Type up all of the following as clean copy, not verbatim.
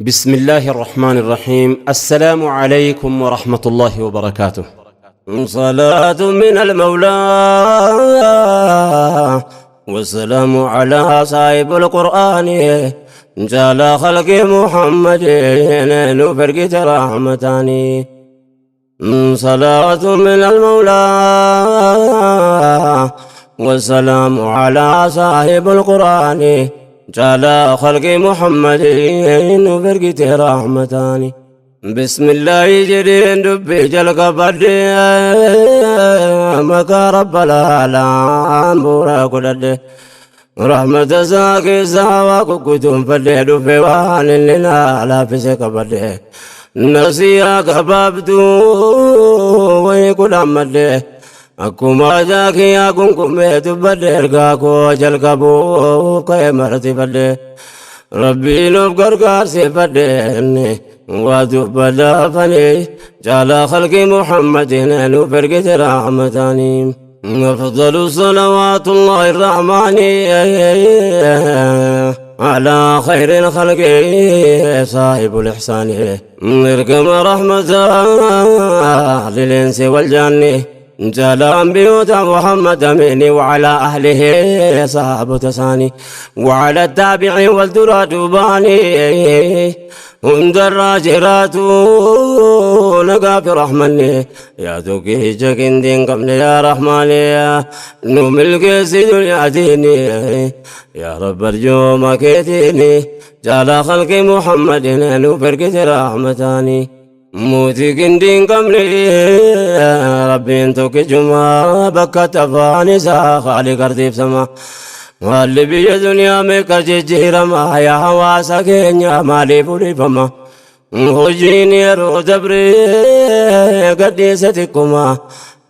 بسم الله الرحمن الرحيم. السلام عليكم ورحمة الله وبركاته. صلاة من المولى والسلام على صاحب القرآن جال خلق محمد نفرقت رحمتاني. صلاة من المولى والسلام على صاحب القرآن جال خلق محمد نفرقت رحمتاني. بسم الله جرين دبي جلق بدي مكا رب العالم بورا كدد رحمة ساكي ساوا كتم فدي دفي وان لنا لا فسك بدي نسيا كبابتو ويكل أمدي أكما جاكي أكون كميت بدي إرقاكو جلق بو كيمرتي بدي ربي نبقر قارسي بدي وتبدا فني جعل خلق محمد نفرقت رحمتاني. أفضل صلوات الله الرحمن على خير الخلق صاحب الإحسان اركم رحمة للإنس والجن جعل بيوت محمد أميني وعلى أهله صحابة تساني وعلى التابع والدرات باني هند الراجرات نقاف رحمني يا توكي جكندين قبل يا رحماني نملك سيد ياتيني يا رب ارجو ما كيتيني جعل خلق محمد نفرقت رحمتاني. موتي كندين قبل ربي انتوك جمع بكت فاني خالق ارتيب سما واللي بيا دنيا میں کجے جیرما یا ہوا سکینیا مالی پوری فما ہوجینی رو دبری گدی ستکما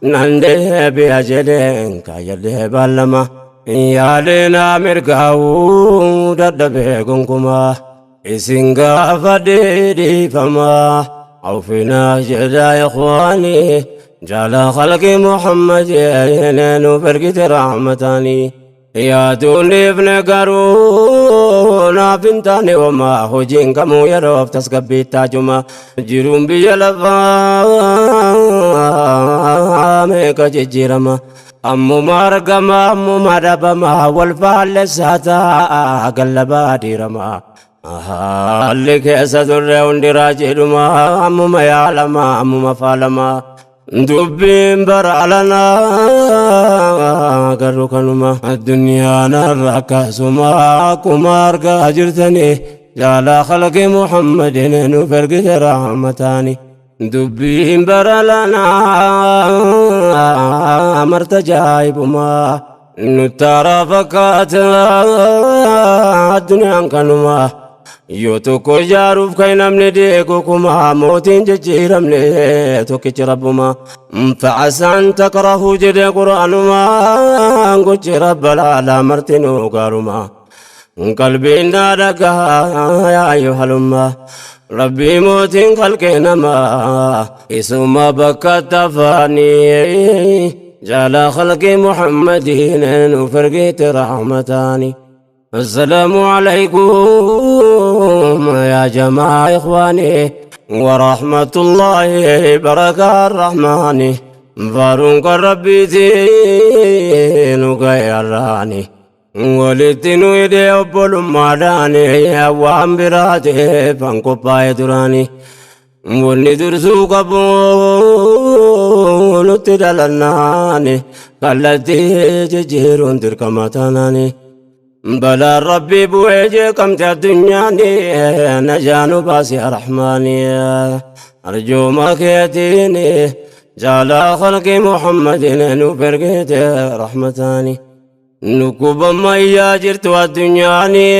نندے بیا جدین کایدے بالما یا لینا مرگاو ددبے گنکما اسنگا فدی دی فما عوفنا جدا اخوانی جعل خلق محمد نفرقت رحمتانی. يا دوني ابن قارونا فنتاني وما هجين كمو يروف تسقبي تاجما جرون بيجلفا ميكا ججيرما أمو مارقما أمو ماربما والفعل ساتا قلبا ديرما اللي كيسا ذري وندراجلما أمو ما يعلما أمو ما فالما دبين برعلنا قرقنما الدنيا نرك سما كمار قاجرتني جعل خلق محمد نفرق رحمتاني. دبين برعلنا مرتجايبما نترى فكات الدنيا كنما يوتوكو جاروف كاين من ديكوكما موتين ججيرم لي توكي ربما فعسى أن تكرهوا جد قرآن ما قلت رب العالمين مرتنو قارما قلبي نارك يا أيها الأمة ربي موتين خلقنا ما اسم بكت فاني جعل خلق محمد وفرقت رحمتاني. السلام عليكم يا جماعة إخواني ورحمة الله بركة الرحمن فارونك ربي تين وغيراني ولتنو يدي أبول ماداني وام براتي فانكو بايدراني ولدرسو قبول تدلناني قلتي ججيرون تركمتاناني بلا ربي بوجه كم تدنياني نجانو باسي رحماني أرجو ما كيتيني جعل خلق محمد نفرقت رحمتاني. نكوب ما ياجرت الدنياني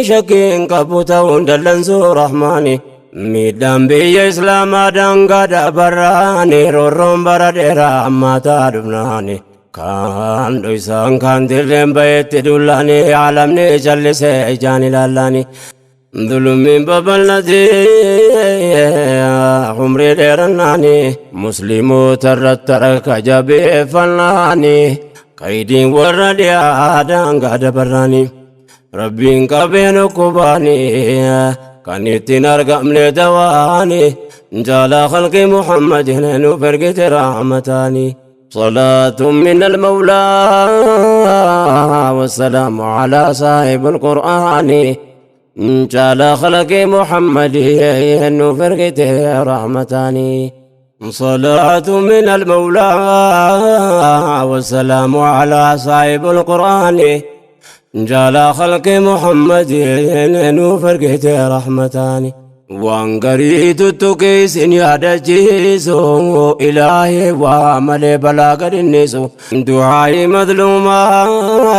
شكين كبوتا وندلنسو رحماني ميدان بي إسلام دانغا دبراني رورم بردera ماتا دبناني كان دويسان كان دلين بيت دولاني عالمني جلسي جاني لالاني ظلمين ببلدي عمري ديرناني مسلمو ترترك جبي فناني قيدين وردي آدان قاد براني ربين قبين كوباني. Kan ittiin argamne dawaani jaalaa khalqi Muhammadin nuuf ergite rahmataani. صلاة من المولى والسلام على صاحب القرآن جعل خلق محمد فرقته رحمتاني. صلاة من المولى والسلام على صاحب القرآن جعل خلق محمد فرقته رحمتاني. وانقريت التكيس يا دجيسو إلهي وعمل بلاغ النسو دعائي مظلومات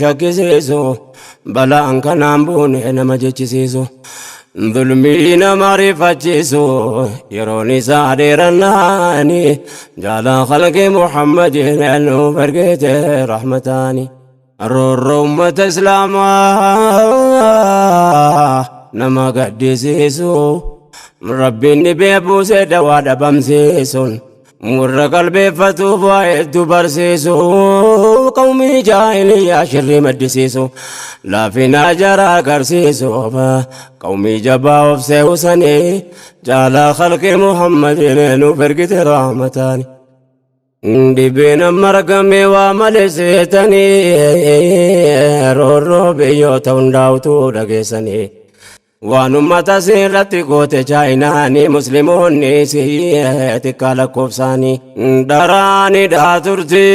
شكسيسو بلا أنك نامبون إنما جيسيسو ظلمين معرفتيسو يروني سعديرناني جعل خلق محمد أنه فرقته رحمتاني. الرمة إسلاما nama gaddisiisu rabbiin dhibee buusee dawaa dhabamsiisuun warra qalbeeffatuuf waa hedduu barsiisu qawmii jaahiliyyaa shirrii maddisiisu laafinaa jara agarsiisu qawmii jabaa of seewsanii jaalaa khalqi Muhammadin nuuf ergite rahmataani. Dhibeen amma argame waa malee seetanii roorroo biyyoota hundaa'utu dhageessanii. Waan ummata seerratti goote chaayinaanii musliimoonni xiqqaa lakkoofsaanii daraanii dhaa turte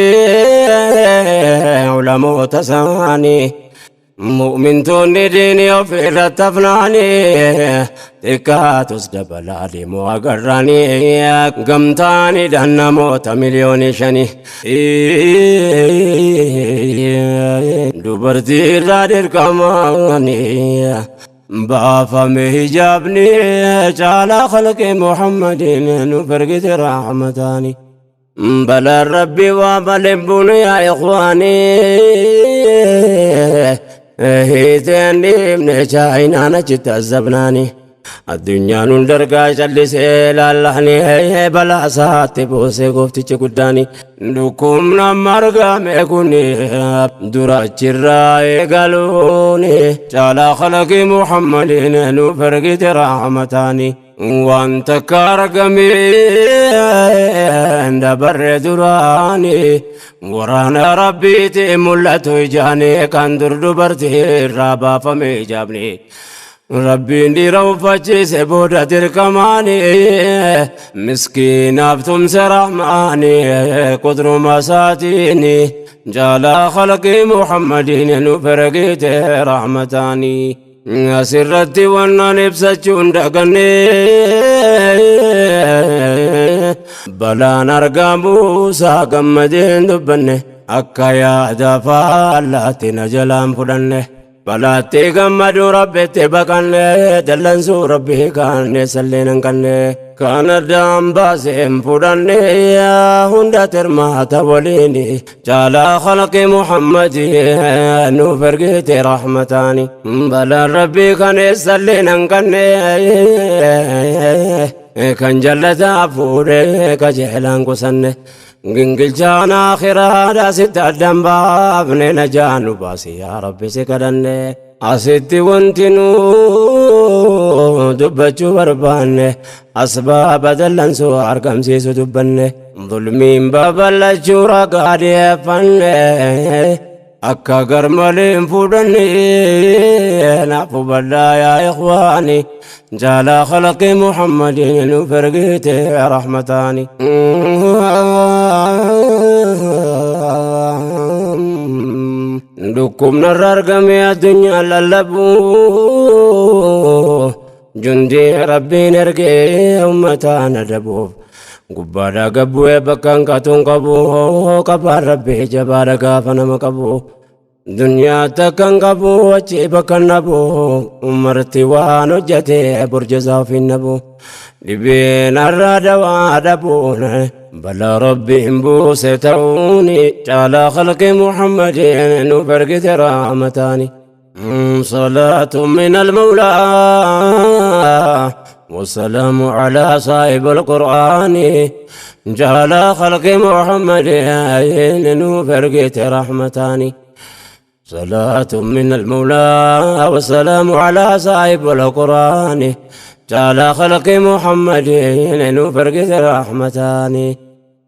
ulamoota isaanii mu'mintoonni diinii of irratti hafnaanii xiqqaatus dabalaa deemuu agarraanii gamtaanii dhaan namoota 5,000,000 dubartii irraa dirqamaanii baafame hijaabni caalaa khalqi Muhammadin nuuf ergite rahmataani. Balaa rabbi waa malee buune yaa ikhwaanii hiiteen dhiibne chaayinaan achitti azabnaani. Addunyaan hundargaa callisee laallahanii balaa isaatti buusee gooftichi guddaani. Dhukkubni amma argame kun dura achirraa eegaluuni caalaa khalqi Muhammadin nuuf ergite rahmataani. Waan takka argame dabarre duraani waraana rabbiitti mul'atu ijaani kan dur dubartii irraa baafame hijaabni. Rabbiin dhiira uffachiise booda dirqamaani miskiinaaf tumse rahmaani qudruma isaatiini jaalaa khalqi Muhammadin nuuf ergite rahmataani. Asirratti wannan ibsachuun daganne balaan argamuusaa gammadeen dubbanne akka yaada faallaatti na jalaan fudhanne. Balaatti gammaduu rabbitti baqanne dallansuu rabbii kaanne salleen hin qabne kan addaan baaseen fudhanne hunda tirmaata waliin jaalaa khalqi Muhammadin nuuf ergite rahmataani. Balaan rabbii kan salleen hin qabne kan jallataa fuudhee qajeelaan qusanne gingilchaan akhiraadha sitti addaan baafne najaa nu baasi yaa rabbi si kadhanne. Asitti wanti nu dubbachuu barbaanne asbaaba dallansuu argamsiisu dubbanne zulmiin babal'achuu ragaa dhiyeeffanne akka garmalee hin fudhanne naaf hubadhaa yaa ikhwaani jaalaa khalqi Muhammadin nuuf ergite rahmataani. Dhukkubni irra argame addunyaa lallabu jundii rabbiin ergee uummataan adabuuf gubbaadhaa gabbu'ee bakka hanqatuun qabu qabaan rabbii jabaadha gaafa nama qabu dunyaa takka hin qabu achi bakka hin dhabu umarti waan hojjete burjazaa ofiin dhabu dhibeen har'a dawaa dhabuun balaa rabbiin buuse ta'uuni caalaa khalqi Muhammadin nuuf ergite rahmataani. صلاة من المولى والسلام على صاحب القرآن جعل خلق محمد نوف رحمتاني. صلاة من المولى والسلام على صاحب القرآن تعالى خلق محمد نفرق رحمتان.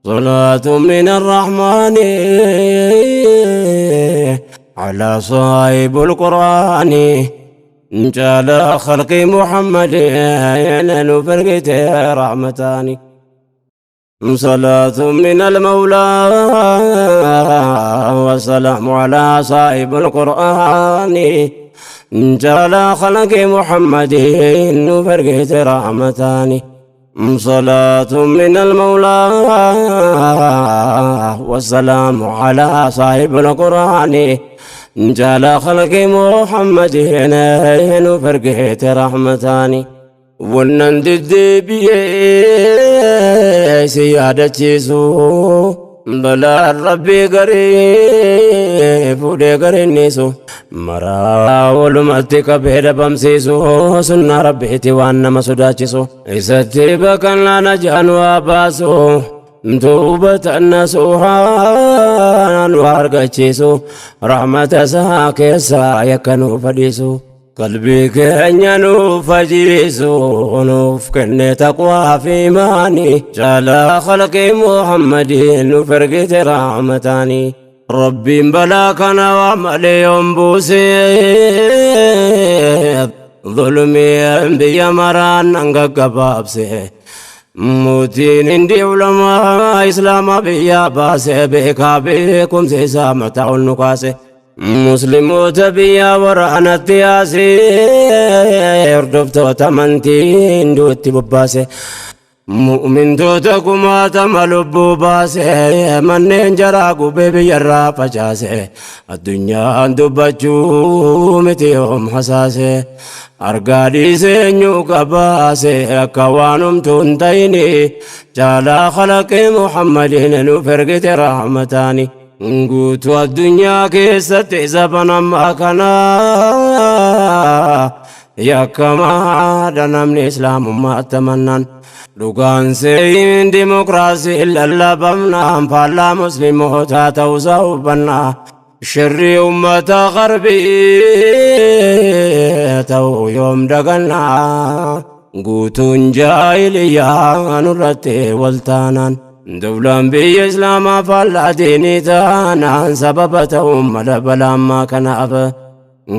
صلاة من الرحمن على صاحب القرآن تعالى خلق محمد نفرق رحمتان. صلاة من المولى والسلام على صاحب القرآن جعل خلق محمد نفرقت رحمتان. صلاة من المولى والسلام على صاحب القرآن جعل خلق محمد نفرقت رحمتان. ونن ددبي سيادة بلا ربي قريب فودي قرينيسو مرا ولمتك بيد بمسيسو سنة ربي توانا مسوداتيسو إستي بكنا نجان واباسو توبة النسوحان وارقاتيسو رحمة ساكسا يكنو فديسو قلبي كأنيانو فجيسو نوف كن تقوى في ماني جعل خلق محمد نفرقت رحمتاني. ربي بلاكنا وعملي ينبوسي ظلمي بيا مران انقا بابسي موتين اندي علماء اسلام بيا باسي بيكا بيكم سيسا متعون نقاسي مسلموت بيا ورانا التياسي اردفتو تمنتين دوتي بباسي مؤمن توتكما تملبو باسي منين جراكو بيبي يرا فجاسي الدنيا اندبچو متيهم حساسي أرقادي سنيو كباسي أكوانم تنتيني جالا خلق محمد نفرقت رحمتاني. قوتو الدنيا كيست زبنا ما كنا يا كما دنا من إسلام ما أتمنى لقان سين ديمقراسي إلا لبمنا فلا مسلم تاتوزوبنا شر أمة غربي تو يوم دقنا قوتون جاهلية نرتي والتانا دولان بي إسلام فلا ديني تانا سببتهم ملبلا ما كان أب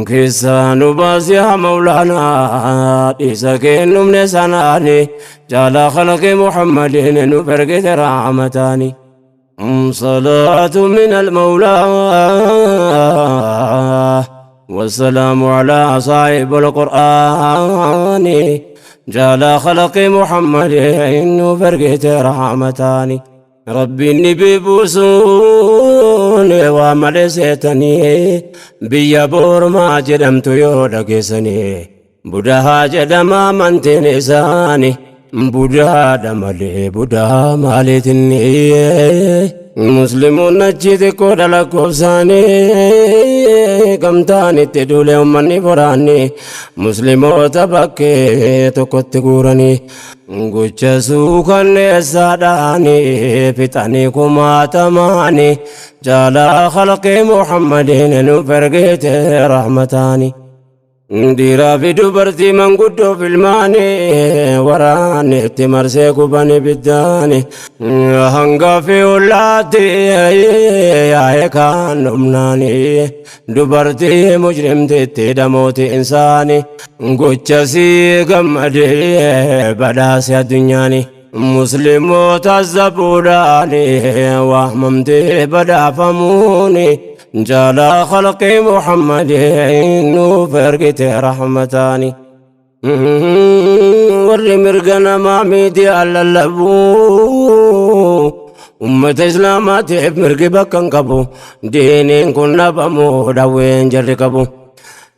كيسان باس يا مولانا إسكين من سناني جعل خلق محمد نفرق رحمتاني. صلاة من المولى والسلام على صاحب القرآن جعل خلق محمد نفرق رحمتاني. ربي النبي بوسون وملستني بيا بور ما جدمت يودكسني بدها جدما من تنساني بدها دملي بدها مالتني مسلمون نجد كود لكوساني قمتاني تدولي أمني فراني مسلمو تبكي تكت قراني قجسو كان ساداني فتاني كما تماني جالا خلق محمد نفرقت رحمتاني. Dhiiraa fi dubartii manguddoo filmaanii waraanni itti marsee gubanii biddaani hanga fi ollaatti yaa'ee kaan dhumnaani dubartii mujrimtitti dhamooti insaani gochasii gammadee badhaase addunyaani musliimoota zabuudhaani waamamtee badhaafamuuni جالا خلق محمد نفرقت رحمتاني. ور مرقنا ما ميدي على اللبو أمة إسلامات مرقي بكن قبو دينين كنا بمو دوين جرقبو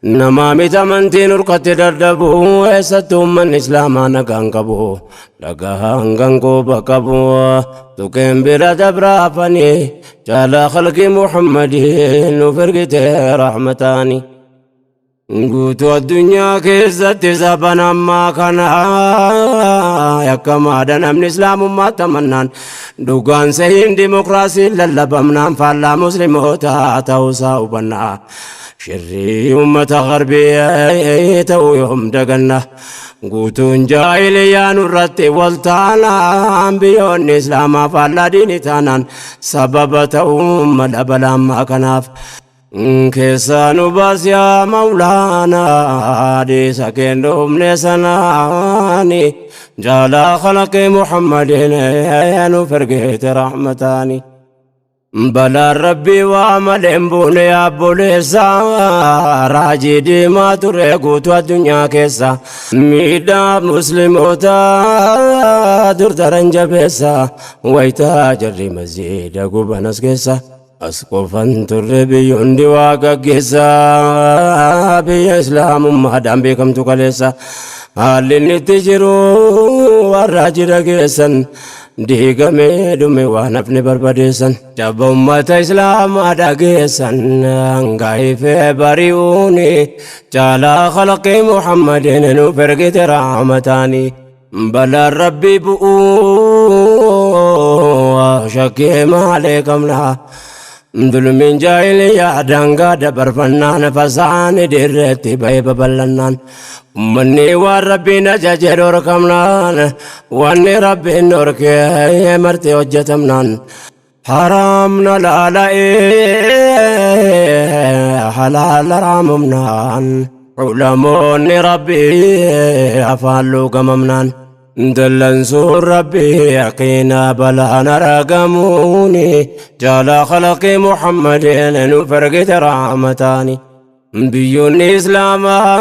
نما ميتامنتين رقت دردبو إساتو من إسلاما نغان قبو لغان غنقو بقبو تكين برا دبرافني جالا خلق محمد نفرقت رحمتاني. Guutuu addunyaa keessatti saban ammaa kana yakkamaadha namni islaamummaa tamannaan dhugaan sehiin dimokiraasiin lallabamnaan faallaa muslimootaa ta'uusaa hubannaa shirrii ummata garbii ta'uu yoom daganna guutuun jaahiliyaa nurratti wal taanaan biyyoonni islaamaa faallaa diinii taanaan sababa ta'uu mala balaammaa kanaaf keessaa nu baas yaa mawlaanaa dhiisa kennuufne sanaani jaalaa khalaqii muhammadin nu fergeete rahmataani. Balaan rabbii waa malee hin buune yaabboleessa raajii diimaa ture guutuu addunyaa keessa miidhaa musliimoota dur daran jabeessa wayitaa jarri masjiida gubanas keessa as qofan turre biyyoonni waa gaggeessa biyya islaamummaadhaan beekamtu kaleessa haalli inni itti jiru warra jira geessan diigamee dhume waan hafne barbadeessan jabba ummata islaamaa dhageessan hangaifee bari'uuni jaalaa khalaqii muhammadin nu ergite rahmataani balaan rabbii bu'uu shakkii maalee qabna dulmiin jaahiliyaa daangaa dabarfannaan fasaani dirreetti ba'ee babal'annaan ummanni waan rabbiin ajaje dhorkamnaan wanni rabbiin dhorkee marti hojjetamnaan haraamna laala'ee halaala raamumnaan ulamoonni rabbii afaan luugamamnaan dallansuun rabbii yaqiina balaan argamuuni jaalaa khalaqii muhammadin nu fergite rahmataani biyyoonni islaamaa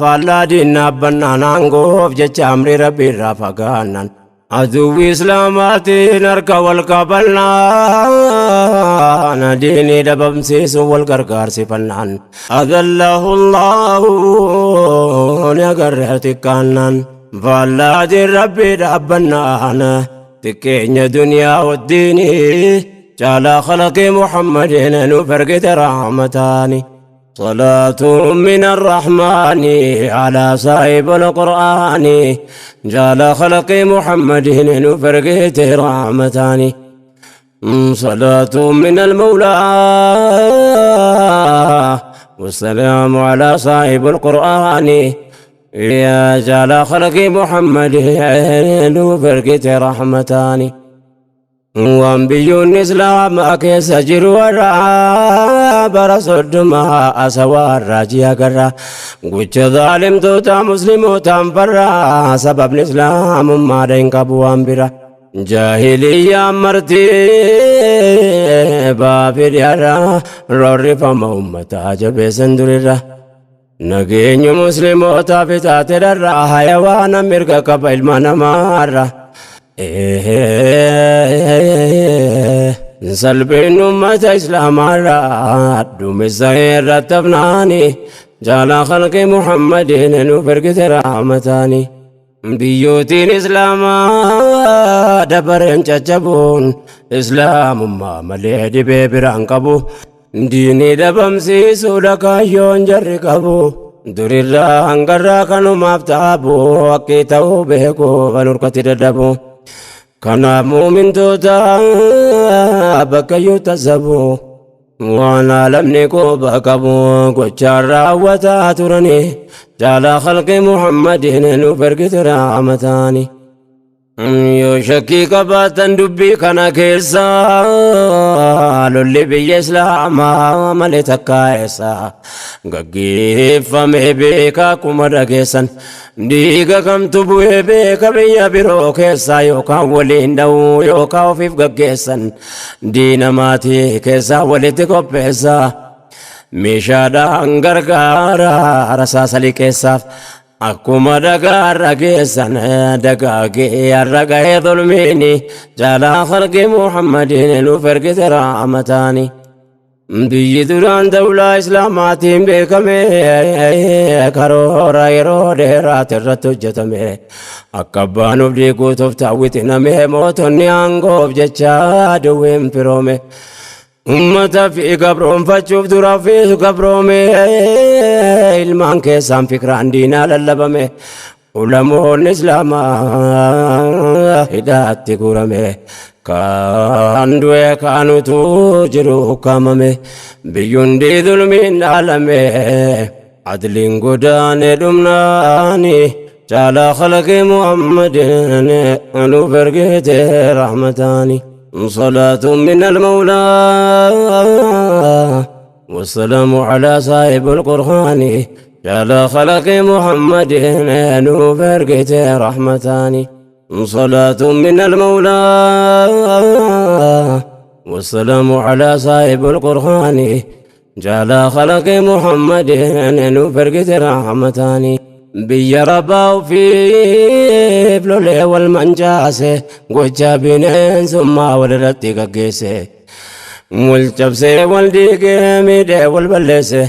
faallaa diinaa bannaan aangoof jecha amri rabbii irraa fagaannan aduwwi islaamaatiin harka wal qabannaan diinii dhabamsiisuun wal gargaarsifannaan adallahu allahu ni agarre xiqqaannaan faallaa diin rabbii dhaabbannaan xiqqeenya duniyaa waddiinii jaalaa khalaqii muhammadin nu fergite rahmataani صلاة من الرحمن على صاحب القرآن جال خلق محمد نفرقت رحمتان صلاة من المولى والسلام على صاحب القرآن يا جال خلق محمد نفرقت رحمتان waan biyyoonni islaamaa keessa jiru warra bara soddomaa asawaa raajii agarra gocha zaalimtoota muslimootaan farra sababni islaamummaadha hin qabu waan bira jaahiliyyaan marti baafidhiarra roorrifama ummataa jabeessan durirra nageenyu muslimootaaf itaate dharra hayawaana mirga qaba ilma namaarra salphin ummata islaamaarraa duumessa irratti hafnaani jaalaa khalqii muhammadin nu ergite rahmataani biyyootiin islaamaa dabareen caccabuun islaamummaa malee dhibee biraan qabu diinii dhabamsiisuudha kaayyoon jarri qabu durirraa hangarraa kanumaaf taabu haqqii ta'uu beeku kan hurkatti dadhabu kanaaf muumintoota bakkayyuu tasabu waan alamni quba qabu gochaan raawwataa turani jaalaa khalqii muhammadin nuuf ergite rahmataani yoo shakkii qabaatan dubbii kana keessa lolli biyya islaamaa malee takkaa eessa gaggeeffame beeka akkuma dhageessan dhiiga kamtu bu'ee beeka biyya biroo keessa yookaan waliin dha'uu yookaan ofiif gaggeessan diina maatii keessaa walitti qopheessa meeshaadhaan gargaara rasaasa liqeessaaf akkuma dhagaarra geessan dagaagee har'a gahee zulmiini jaalaa khalqii muhammadin nuuf ergite rahmataani biyyi duraan dawlaa islaamaatiin beekame karoora yeroo dheeraati irratti hojjetame akka abbaan of diiguutuuf taawwitiname mootonni aangoof jecha duwween firoome. Ummata fi gabroonfachuuf dura fi gabroome ilmaan keessaan fikraan diinaa lallabame ulamoonni islaamaa hidhaatti guurame kaan du'e kaanutu jiru ukkaamame biyyundi zulmiin dhaalame adliin godaane dhumnaani caalaa khalaqii Muhammadin nuuf ergite rahmataani. صلاة من المولى والسلام على صاحب القرآن على خلق محمد نوفرقت رحمتان. صلاة من المولى والسلام على صاحب القرآن على خلق محمد نوفرقت رحمتان. Biyya rabbaa ofiif lolee wal mancaase gocha bineensummaa walirratti gaggeesse wal cabsee wal diigee miidhee wal balleesse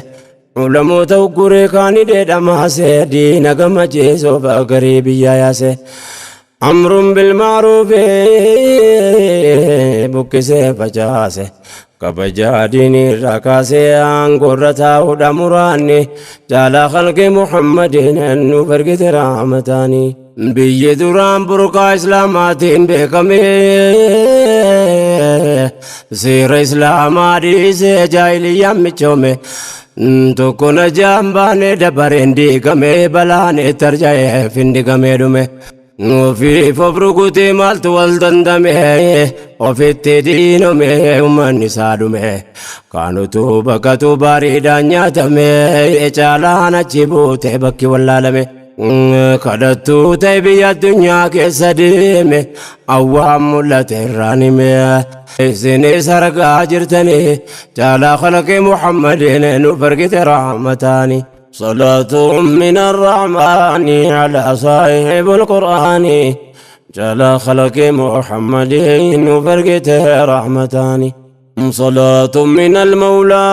ulamoota ugguree kaanii dheedhamaase diina gammachiisuuf garii biyyaa yaase amruun bilmaaruufi buqqisee facaase kabajaa diinii irraa kaasee aangoorra taa'uudha muraanni caalaa khalqi Muhammadin nuuf ergite rahmataani. Biyyi duraan burqaa islaamaatiin beekame seera islaamaa dhiisee jaahiliyyaan michoome tokko najaan baane dabareen diigame balaan itti arja'ee findigamee dhume. Ofiif of rukutee maaltu wal dandame ofitti diinome uummanni isaa dhume kaanutu bakkatu bareedaan nyaatame caalaan achi buute bakki wallaalame. Kadhattuu ta'e biyya addunyaa keessa deeme awwaan mul'ate irraan hime isinis argaa jirtanii caalaa khalaqi Muhammadin nuuf ergite rahmataani. صلاة من الرحمن على صاحب القرآن جل خلق محمد وفرقته رحمتان. صلاة من المولى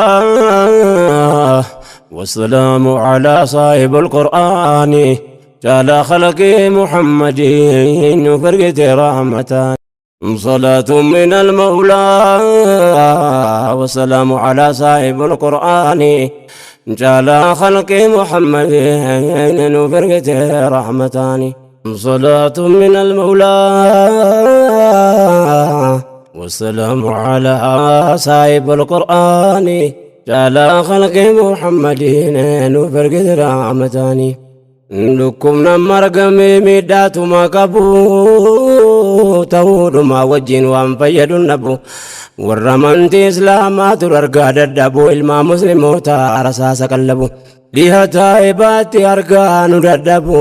والسلام على صاحب القرآن جل خلق محمد وفرقته رحمتان. صلاة من المولى والسلام على صاحب القرآن جعل خلق محمد وفرقته رحمتان. صلاة من المولى والسلام على صاحب القرآن جعل خلق محمد وفرقته رحمتان. Dhukkubna margamee miidhaatuma qabu ta'uudhuma wajjin waan fayyadu nabu warra amantii islaamaa dur argaa dadhabu ilmaa musliimoota rasaasa qallabu dhiha taa'ee baatti argaa nu dadhabu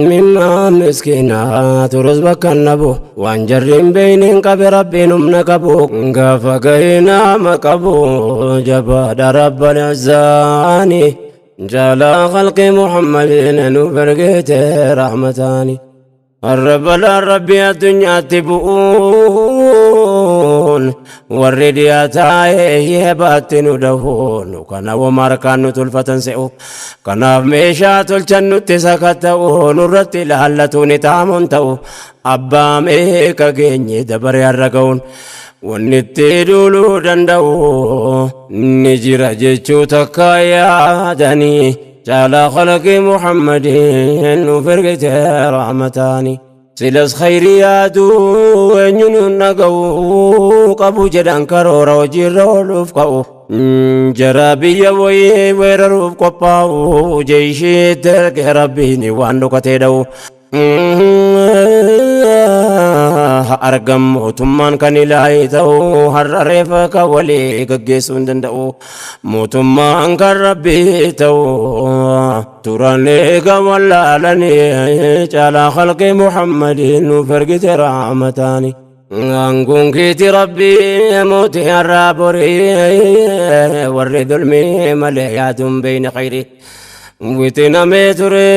mimmaa miskiinaa turus bakka nabu waan jarri hin beeyniin qabe rabbiin humna qabu gaafa gahee nama qabu jabaadha rabbal izzaani. جعل خلق محمد نفرقت رحمتاني. الرب لا ربي الدنيا تبؤون والرديا تايه باتن دهون كان وماركان تلفتن سئو كان ميشا تلچن تسكتو نرت لهلتون تامون تو أبا ميكا جيني دبر يرقون Wanni itti duuluu danda'u ni jira jechuu takka yaadanii caalaa khalaqi Muhammadin nuuf ergite rahmataani. Silas khayrii yaaduu eenyuun hin dhaga'u qabu jedhan karoora hojiirra ooluuf ka'u. Jara biyya wayii weeraruuf qophaa'u jeeshiitti erge rabbiin waan dhokatee dha'u. Argam mootummaan kan ilaahi ta'u har'a reefa kan walii gaggeessuu hin danda'u mootummaan kan rabbii ta'u turan eega wallaalanii caalaa khalqi Muhammadin nuuf ergite rahmataani. Aangoon keeti rabbii mootii har'aa borii warri dulmii malee yaaduun beeyne khayrii. Witinamee ture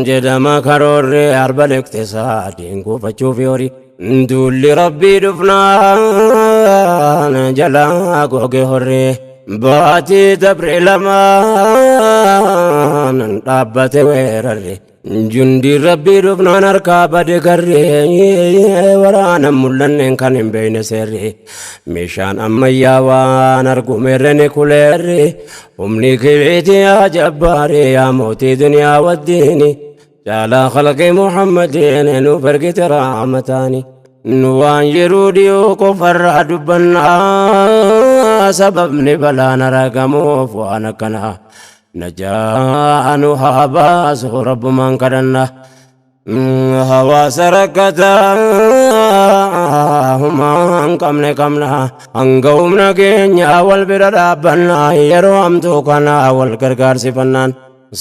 jedhama karoorri arba liqtisaadiin kuufachuuf horii. Duulli rabbii dhufnaan jalaa goge horree baatii dabre lamaan dhaabbate weerarre. Jundi rabbii dhufnaan harkaa bade garree, waraana mul'anneen kan hin beekne seerri, meeshaan ammayyaa waan argumerreni kuleerri, humni kireeti yaa jabbaari, yaa mootii duniyaa waddiini, caalaa khalqii Muhammadiin nuuf ergite rahmataani. Nu waan yeroo dhiyoo qofarraa dubbannaa, sababni balaan argamuuf waan akkanaa. Najaa nu haa baasu rabbumaan kadhanna. Hawaasa rakkataa humaa hin qabne qabna, hanga humna keenya wal bira dhaabbannaa, yeroo hamtuu kana wal gargaarsifannaan,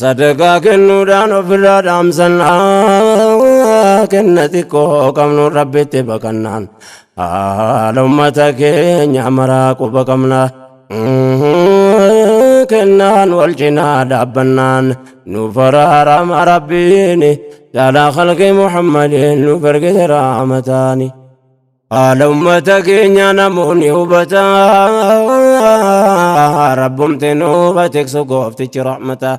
sadaqaa kennuudhaan ofirraa dhaamsannaa, kenna xiqqoo qabnu rabbitti baqannaan, haala ummata keenya maraa quba qabna. Kennaan wal cinaa dhaabbannaan nu faraarama rabbiin, caalaa khalqii Muhammadiin nu ergite rahmataani. Haala ummata keenya namoonni hubataa, rabbumti nu tiksu gooftichi rahmata.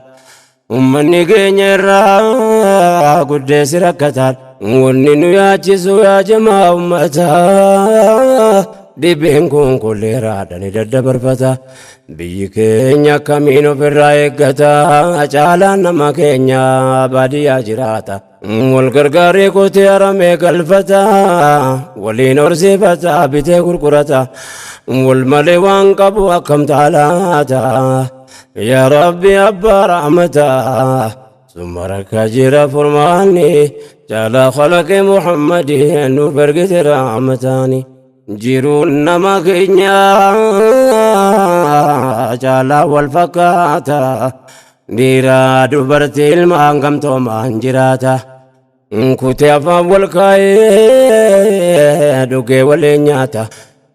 Ummanni keenya irraa guddeessi rakkataan, wanni nu yaachisu yaa jamaa ummataa, dhibeen kun kolleeraadha ni daddabarfata. Biyyi keenya akkamiin ofirraa eeggata? Caalaan nama keenya baadiyyaa jiraata. Wal gargaaree qotee haramee galfata, waliin horsiifata, bitee gurgurata. Wal malee waan qabu akkam taalaata? Yaa Rabbi abbaa rahmataa, summa rakkaa jira furmaanni, caalaa khalaqi Muhammadin nuuf ergite rahmataani. Jiruun nama keenya caalaa wal fakkaata, dhiiraa dubartii ilmaan gamtoomaan jiraata. Kutee afaan wal kaayee dhugee waliin nyaata.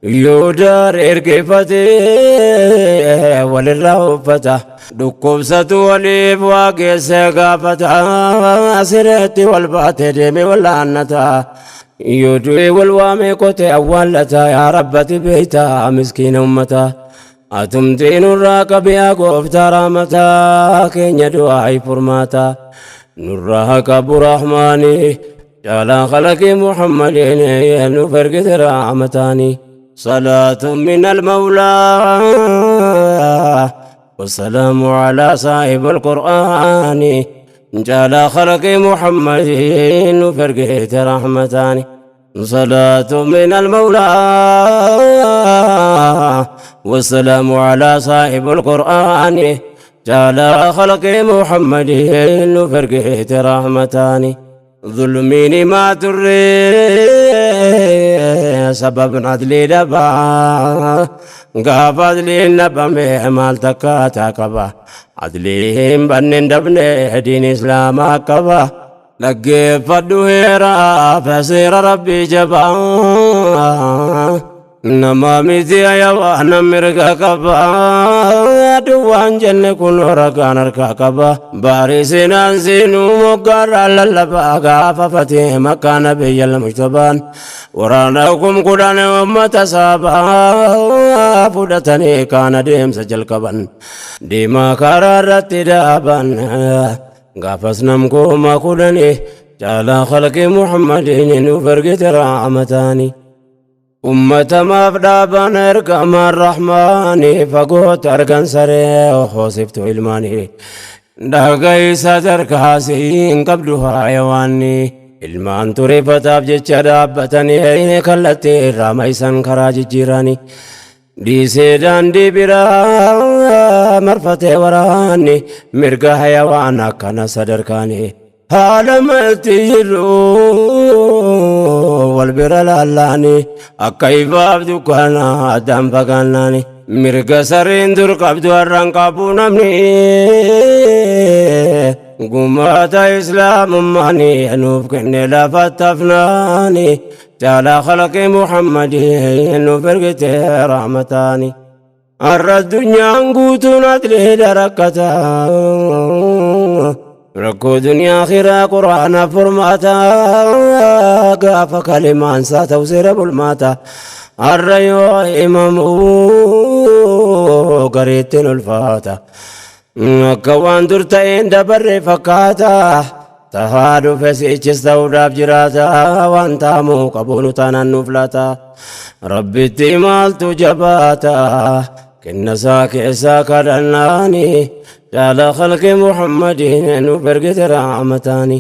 Yoo daar ergeeffatee walirraa uffata. Dhukkubsatu waliif waa geessee gaafata. Sireetti wal baatee deemee wallaannata. Yoo du'e wal waamee qotee awwaallata. Yaa rabbati beeyta miskiina ummata. Atumtii nurraa qabiyaa gooftaa rahmataa, keenya du'aa furmaata. Nurraa qabu rahmaani, caalaa khalaqii Muhammadiin nuuf ergite rahmataani. صلاة من المولى والسلام على صاحب القرآن، جعل خلق محمد فرقيت رحمتان. صلاة من المولى والسلام على صاحب القرآن، جعل خلق محمد فرقيت رحمتان. ظلميني ما تري سبب عدلي دبا، قاف عدلي نبا مال تكاتا قبا، عدلي بنن دبني دين اسلام قبا، لقي فدويرا فسير ربي جبا، nama miti ayawaan mirga qaba, duwwaan jenne kun ragaan harkaa qaba. Baarii seenaan seenuu moggaarraa lallabaa, gaafa fatee makkaa nabiyyal mujtabaan waraana 10,000 ummata saabaa fudhatanii kaan adeemsa jalqaban, deemaa karaa irratti dhaaban. Gaafas nam 10,000 caalaa khalqii Muhammadiin nuuf ergite rahmataani. Ummata maaf dhaaban ergamaan rahmaani? Fagootti argan saree hoosiftu ilmaanii, dhagaysa tarkaasii hin qabdu hayawaanni. Ilmaan tureeffataaf jecha dhaabbatanii, kallattii irraa maisan karaa jijjiiranii, dhiisee daandii biraa marfatee waraanni, mirga hayawaan akkana sadarkaanii. Haala malti jiru wal bira laallaani, akka ifaaf dukkana addaan fagaannaani, mirga sareen dur qabdu har'aan qabu namni. Gumaata islaamummaani nuuf kenne lafa tafnaani, caalaa khalaqii Muhammadii nuuf ergite rahmataani. Har'a addunyaan guutuun adliidha rakkata, rakkoo duniyaa akhiraa quraana furmaata. Gaafa kalimaan isaa ta'u seera bulmaata, har'a yoo himamu gareettiin ulfaata, akka waan dur ta'een dabarre fakkaata. Tahaa dhufe si'ichis ta'uudhaaf jiraata waan taamuu qabuunu taanaan nuuf laata. Rabbitti maaltu jabaata kennasaa keessaa kadhannaani jaala khalqi Muhammadiin nuuf ergite rahmataani.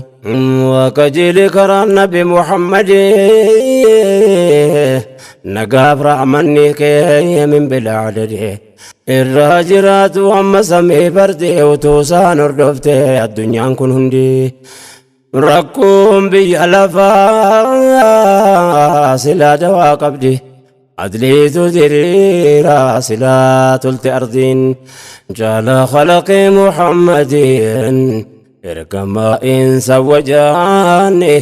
Waaqajiili karaa Nabi Muhammadii nagaaf rahmanni kee min bilaa adadee. Irraa jiraatu amma samii bardee utuu isaan hordofte addunyaan kun hundi. Rakkoon biyya lafaa silaa dawaa qabdi. Adliitu diriira silaa tolte ardiin. Jaala khalaqi Muhammadiin ergamaa insa wajaanni.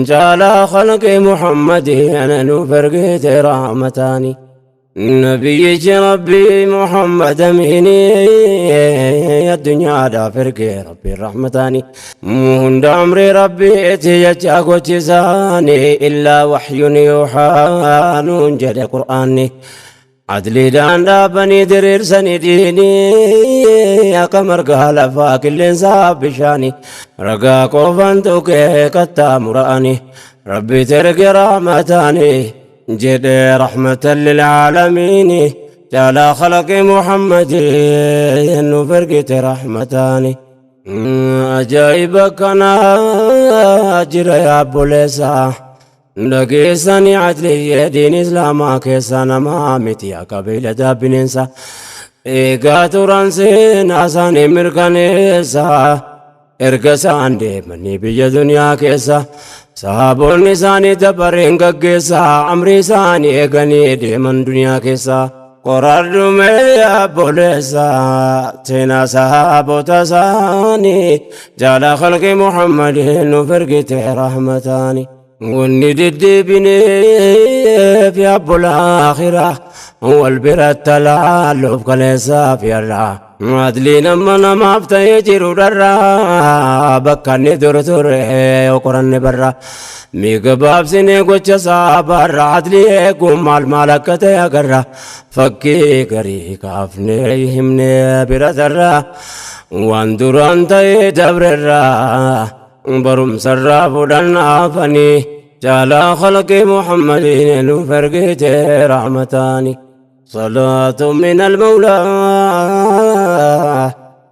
Jaala khalaqi Muhammadiin nuuf ergite rahmataani. نبي ربي محمد أميني الدنيا دا فرقي ربي الرحمتاني مهند عمري ربي تيجاكو تزاني إلا وحي يوحى ننجد قرآني عدلي دان دابني درير سنديني يا قمر قال فاك اللي بشاني رقا قوفان توكي كتامراني ربي ترقي رحمتاني جد رحمة للعالمين جعل خلق محمد فرقة رحمتاني أجايبك أنا أجر يا أبو ليسا لقيساني عدلي دين إسلاما كيسانا ما متي قبيلة بننسا إيقاتوران سيناساني مركانيسا إرقسان ديمني بيا دنيا كيسا صحابون isaanii dabareen gaggeessaa amrii isaanii eeganii deeman duniyaa keessa qoradhume obboleessa seenaa sahaabota isaanii jaala khalqi Muhammadiin nuuf ergite rahmataani. Wanni deddeebineef yaabbola akhiraa wal biratti laalluuf kaleessaaf yarraa. Adliin amma namaaf ta'ee jiru dharraa bakka inni dur ture yoo qoranne barra miigabaabsinee gocha saabaarra adlii eeguun maal maal akka ta'e agarra fakkii garii kaafnee himnee bira tarra waan duraan ta'ee dabrerra barumsarraa fudhannaafanii jaalaa khalqi Muhammadiin nuuf ergite rahmataani. صلاة من المولى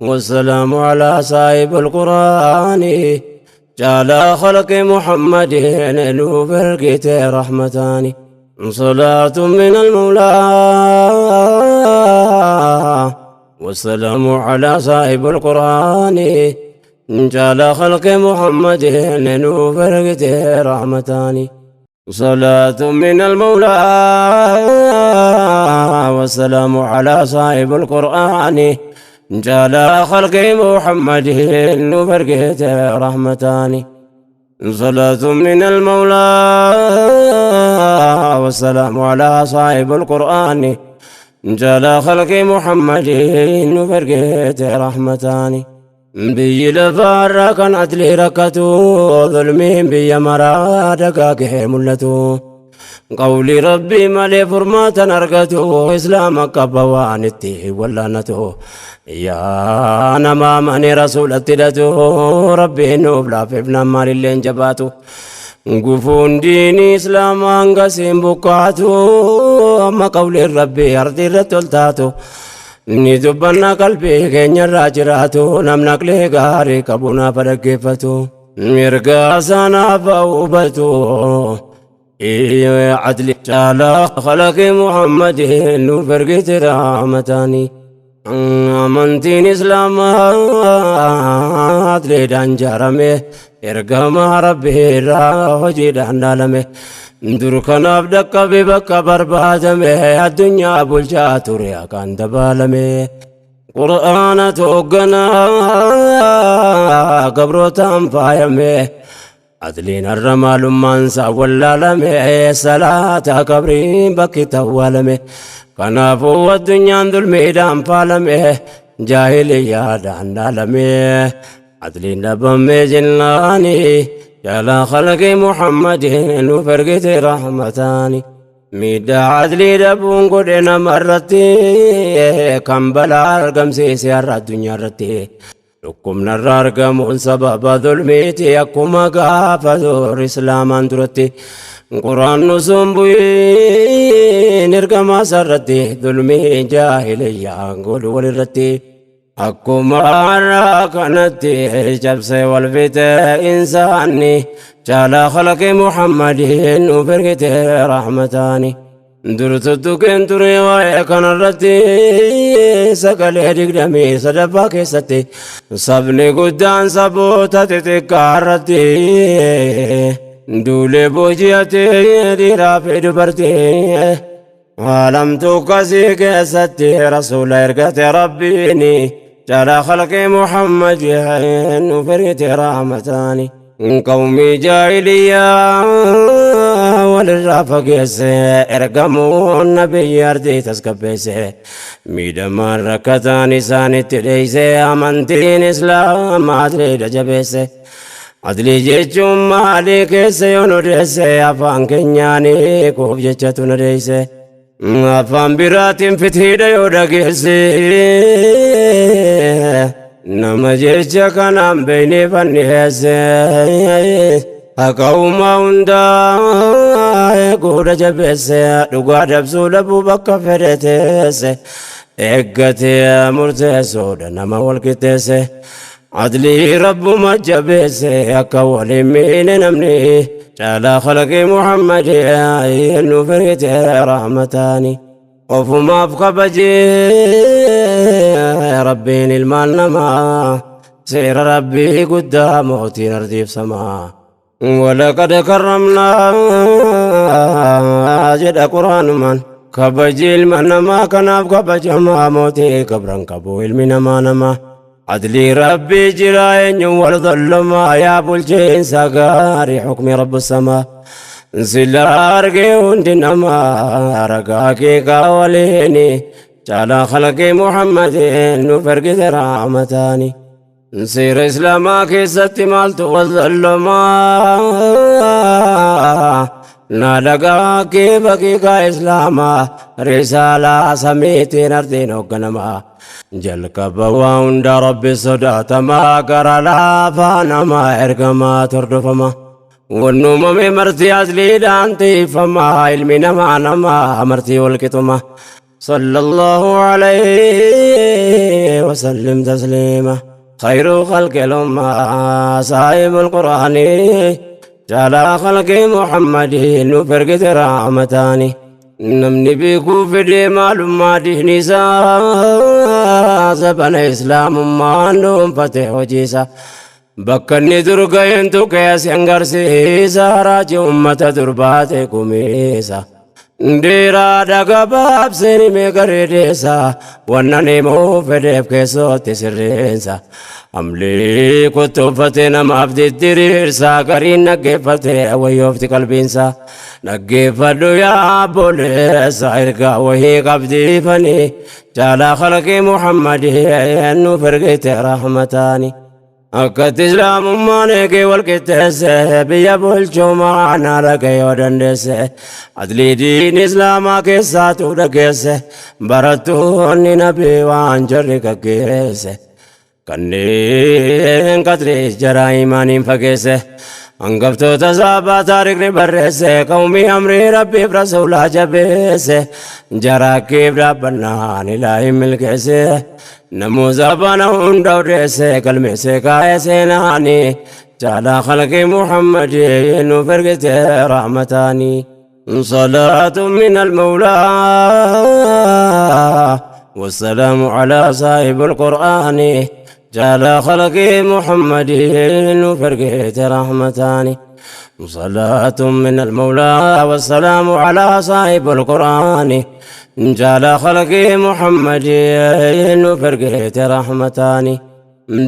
والسلام على صاحب القرآن جعل خلق محمد نوفرقت رحمتان. صلاة من المولى والسلام على صاحب القرآن جعل خلق محمد نوفرقت رحمتان. صلاة من المولى والسلام على صاحب القرآن جعل خلق محمد نفرقت رحمتان. صلاة من المولى والسلام على صاحب القرآن جعل خلق محمد نفرقت رحمتان. بي لفارا كان عدلي ركتو ظلمين بي مرا دقاقه ملتو قولي ربي مالي فرماتا نرقتو إسلامك قبوانتي ولا نتو يا نما ماني رسول اتلتو ربي نوبلا في ابن مالي اللي انجباتو قفون ديني إسلام انقسم بقاتو أما قولي ربي أرضي رتلتاتو Ni dubbanna qalbii keenyarraa jiraatu namni aqlee gaarii qabu naaf dhaggeeffatu mirga sanaaf hubatu adli caalaa khalaqi Muhammadiin nuuf ergite rahmataani. Amantiin Islaamaa adliidhaan ijaarame ergama Rabbii irraa hojiidhaan dhaalame. Dur kanaaf dhaqqabe bakka barbaadame addunyaa bulchaa ture akkaan dabaalame. Qur'aana toogganaa gabrootaan faayame adliin har'a maalummaan isaa wallaalame salaata qabriin bakki tawwaalame. Kanaafuu addunyaan dulmiidhaan faalame jaahiliyyaadhaan dhaalame adliin dhabame jennaani. جعل خلق محمد نفرقت رحمتاني ميدا عدلي دبون قدنا مرتي كم بلا أرقم سيسي الدنيا رتي Dhukkubnarra argamuun sababa dhulmiiti akkuma gaafa dur islaamaan duratti. Quraan sun bu'iin ergamaa sarratti dhulmii jaahiliyyaan godhu walirratti. Akkuma har'a kanatti cabsee wal fixe insaanni caalaa khalaqi Muhammadiin nuuf ergite rahmataani. Dur tuttuqeen ture waa'ee kanarratti sagalee 23ffaa keessatti sabni guddaan saboota xixiqqaa irratti duulee booji'atee dhiiraa fi dubartii. Alamtu kasii keessatti rasuula ergate rabbiini caalaa khalqi Muhammadiin nuuf ergite rahmataani. Qawmii jaahiliyyaa walirraa fageesse ergamuun nabiyyi ardii tasgabbeesse miidhamaan rakkataan isaanitti dheeyse amantiin islaamaa adliidha jabeesse. Adlii jechuun maalii keessa yoo nu deesse afaan keenyaanii kuuf jechatu nu deesse. Afaan biraatiin fitiidha yoo dhageesse nama jecha kanaan beeynee fanniheesse. Haqa uumaa hundaa eeguudha jabeesse dhugaa dabsuu dhabuu bakka fedhe teesse eeggatee murteessuudha nama wal qixxeesse. Adlii rabbuma jabeesse akka waliin miine namni caalaa khalaqi Muhammadii nuuf ergite rahmataani. Ofumaaf kabajee rabbiin ilmaan namaa seera rabbii guddaa mootiin ardiif samaa. ولقد كرمنا jedha quraanumaan kabaji ilma namaa kanaaf kabajamaa mootii kabran qabu ilmi namaa nama adlii rabbii jira eenyuun wal dhullumaa yaa bulchiinsa gaarii xukmi rabbu samaa sila argee hundi namaa ragaa kee waliini caalaa khalqii Muhammadin nuuf ergite rahmataani. Seera islaamaa keessatti maaltu wal dhullumaa na dhagaa kee baqiiqaa islaamaa risaalaa samiitiin ardiin hoogganamaa. Jalqaba waa hunda rabbi sodaatamaa gara laafaa namaa ergamaa tordofama. Wannuumame marti asliidhaan tiifamaa ilmi namaa namaa marti walqixuma. صلى الله عليه وسلم تسليما خير خلق الأمة صاحب القرآن جعل خلق محمد نفرقت رحمتاني namni beekuu fedhee maalummaa diinii isaa sabana islaamummaan dhuunfate hojiisa bakka inni dur ga'eentu keessa hangarsiisa raajii ummata dur baate kumiisa. Dhiiraadha gabaabseen himee gareedeessa wannan himuu fedheef keessootti sirreensa. Amlii kuttuuffatee namaaf diddiriirsa gariin dhaggeeffatee wayyoofti qalbiinsa. Dhaggeeffadhu yaa obboleessa ergaa wahii qabdiifanii caalaa khalqii Muhammadii nuuf ergite rahmataani. Akkatti islaamummaan eegee wal qixxeesse biyya bulchuu maanaa dhagee yoo dandeesse adlii diin islaamaa keessaatu dhageesse barattoonni nabii waan jarri gaggeesse kanneen qadrii jaraa imaaniin fageesse hangaftoota saabaa taarikni barreesse qawmii amrii rabbiif rasuulaa jabeesse jaraakkiif dhaabbannaan ilaahin milkeesse namuu zabana hunda odeesse galmeesse kaa'ee seenaani caalaa khalqii Muhammadii nuuf ergite rahmataani. صلاة من المولى والسلام على صاحب القرآن جعل خلق محمد فرقت رحمتان. صلاة من المولى والسلام على صاحب القرآن جعل خلق محمد فرقت رحمتان.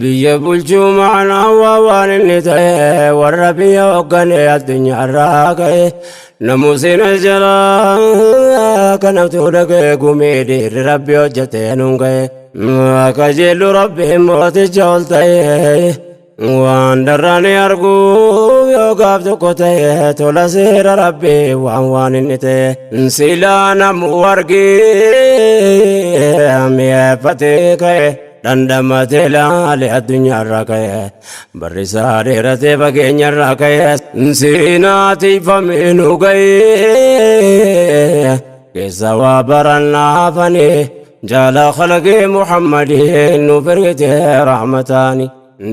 Biyya bulchuu maanaa waa waan inni ta'e warra biyya hoogganee addunyaa irraa ka'e namuusin jalaa kanatu dhaga'e gumii dhiirri rabbi hojjete nuun ga'e akka jeellu rabbiin mooticha ol ta'e waan darraani arguu yoo gaaf tokko ta'e tola seera rabbii waan waan inni ta'e silaa namu argee mi'eeffatee ka'e. Dhandhamatee laale addunyaarraa ka'e, barri isaa dheeratee fageenyarraa ka'e, seenaa tiifamee nu ga'e, keessa waa barannaafanii jaala khalaqee Muhammadin nuuf ergite rahmataani.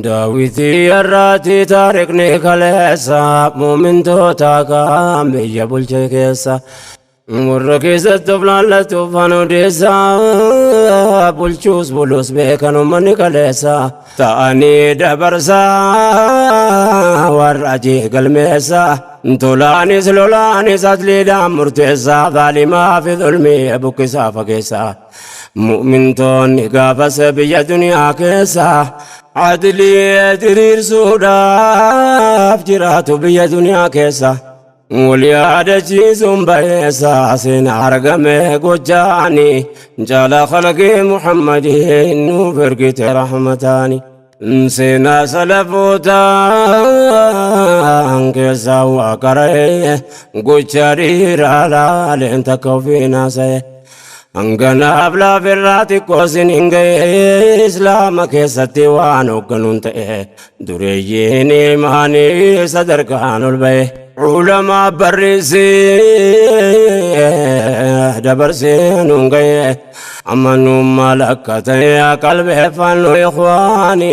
Daawitii irraati taarikni kaleessa, muumintoota kaan biyya bulche keessa. Warra keessatti of laallatuuf kan odeessa, bulchuus bulus beekan uummanni kaleessa, ta'anii dabarsaa warra ajii galmeessa, tolaanis lolaanis asliidhaan murteessa, zaalimaa fi zulmii buqqisaa fageessa. Mu'mintoonni gaafas biyya duniyaa keessa adlii diriirsuudhaaf jiraatu biyya duniyaa keessa. Wal yaadachiisuun bayeessa seenaa argame gochaani, jaala khalaqii Muhammadiin nuuf ergite rahmataani. Seenaa salafootaan keessaa waa qara'e, gocha dhiiraa laaleen takka ofiin haasa'e. Hanganaaf laafirraa xiqqoo sin hin ga'e, Islaama keessatti waan hoogganuun ta'e, dureeyyiin imaanii sadarkaan ol ba'e. Ulamaa barreessee dabarsee nuun ga'e, amanummaa lakka ta'e qalbeeffannu ikhwaani,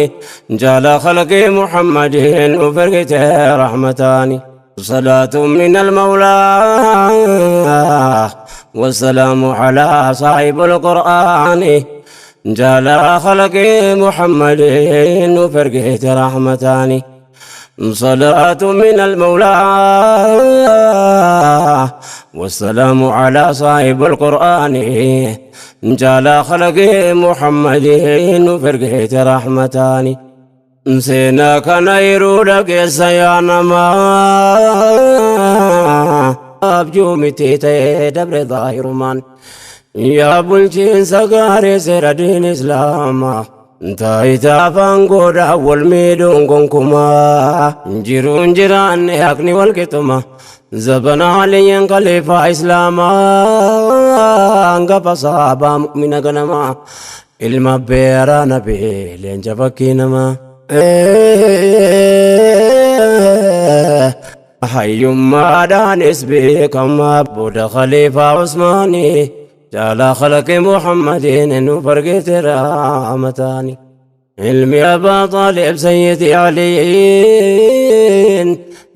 jaala khalqii Muhammadiin nuuf ergite rahmataani. صلاة من المولى والسلام على صاحب القرآن، جال خلق محمد وفرقه رحمتان. صلاة من المولى والسلام على صاحب القرآن، جال خلق محمد وفرقه رحمتان. Seenaa kana yeroo dhageessa yaa namaa, abjuu miti ta'ee dabre zaahirumaan. Yaa bulchiinsa gaarii seera diin Islaamaa, taayitaa afaan godhaa wal miidhuun gonkumaa, jiruun jiraanne haqni wal qixxuma. Zabana Aliyyiin khaliifaa Islaamaa, hangafa sahabaa mu'mina ganamaa, ilma beeraa nabii leenca fakkii namaa. Hayyummaadhaanis beekamaa booda khaliifaa Usmaanii, jaala khalaqi Muhammadiin nuuf argite rahmataani. Ilmi Abbaa Xaalib Sayyidi Aliin,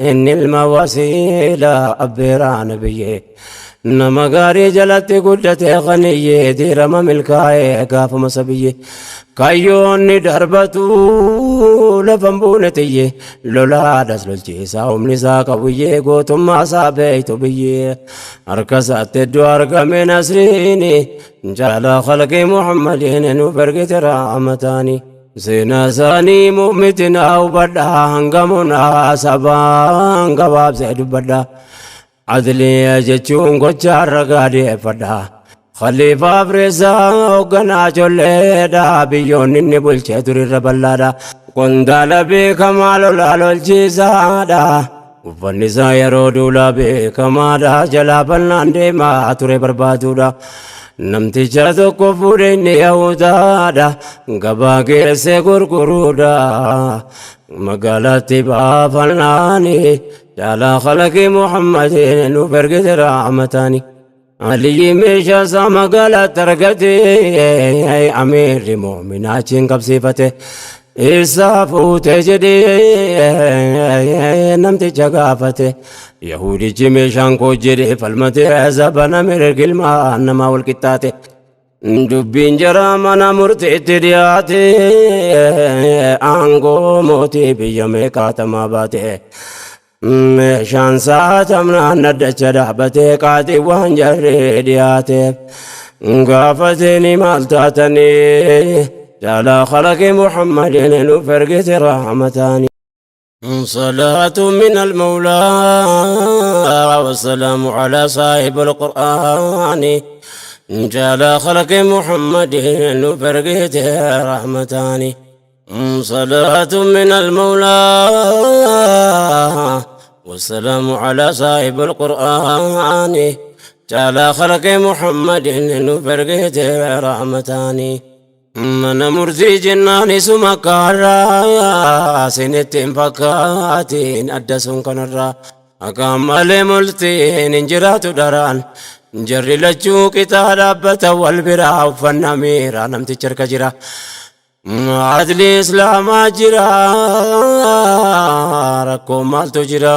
inni ilma wasiilaa abbeeraa nabiyyee. Nama gaarii jalatti guddate qaniyyee, diirama milkaa'ee gaafuma sabiyyee. Kayyoonni darbatu lafan buune xiyye, lolaadhas lolchiisaa humni isaa qabuyyee, gootummaa isaa beeytu biyyee. Harka isaatti iddoo argame nasriini, jaala khalqii Muhammadiin nuuf ergite rahmataani. Seenaa isaanii mu'mitinaa hubadhaa, hangamunaa sabaan gabaabsee dubbadhaa. Adliya jechuun gocha ragaa dhiyeeffadha. Khaliifaa Afreessaa hoogganaa colleedha. Biyyoonni inni bulchee turirra bal'aadha. Qondaala beekamaa lolaa lolchiisaadha. Uffanni isaa yeroo duulaa beekamaadha. Jalaa bal'aan deemaa ture barbaaduudha. Namticha tokko fuudhe inni Yahudaadha. Gabaa geessee gurguruudha. Magaalaatti baafannaani jaala khalaqii Muhammadin nuuf ergite rahmataani. Aliyyi meeshaa isaa magaalaatti argate, amiirri mu'minaa achiin qabsiifate. Isaa fuute jedhee namticha gaafate. Yahudichi meeshaan koo jedhee falmate, zabana mirga ilmaa namaa wal qixxaate. Dubbiin jara mana murtiitti dhiyaate, aangoo mootii biyya meeqaatamaa baate. Meeshaan saatamnaan dhaddacha dhaabatee, qaaxii waan jarri dhiyaateef. Gaafatanii maal taatanii, jaala khalaqi Muhammadin nuuf ergite rahmataani. صلاة من المولى والسلام على صاحب القرآن، جال خلق محمد فرقته رحمتان. صلاة من المولى والسلام على صاحب القرآن، جال خلق محمد فرقته رحمتان. Mana murtii jennaan isuma kaarraa sinitti hin fakkaatiin adda sun kanarraa. Akka malee murtiin hin jiraatu daraan. Jarri lachuu qixaa dhaabbata wal biraa uffannaa miiraa namtichi harka jira. Adli Islaamaa jira, rakkoo maaltu jira,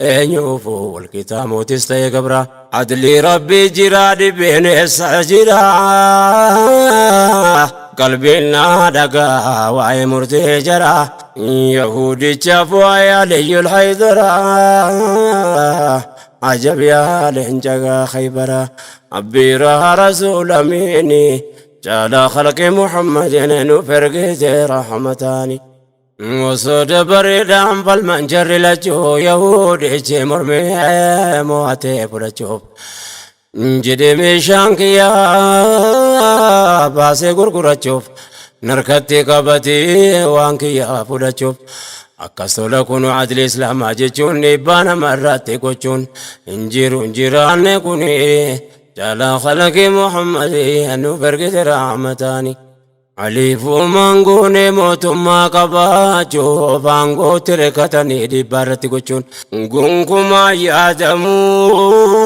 eenyuufu walqixaa mootis ta'e gabra. Adli Rabbii jira, dhibeen eessa jira, qalbiin naa dhagaa waa'ee murtee jara. Yahudichaaf waa'ee Aliyyul Haydara, ajab yaa leenca Khaybara. Abbiiraa Rasuula miini caalaa khalqi Muhammadin nuuf ergite rahmataani. Osoo dabareedhaan falman jarri lachuu, Yahudichi mormee mo'atee fudhachuuf jedhee meeshaan kiyyaa baasee gurgurachuuf, narkatti qabatee waan kiyyaa fudhachuuf. Akkas tola kun adli Islaamaa jechuun dhiibbaa nama irratti gochuun hin jiru hin jiraanne kun caalaa khalaqi Muhammadin nuuf ergite rahmataani. Aliifuu maangoonee mootummaa qabaachuuf aangootti rekkatanii dhiibbaa irratti gochuun gonkumaa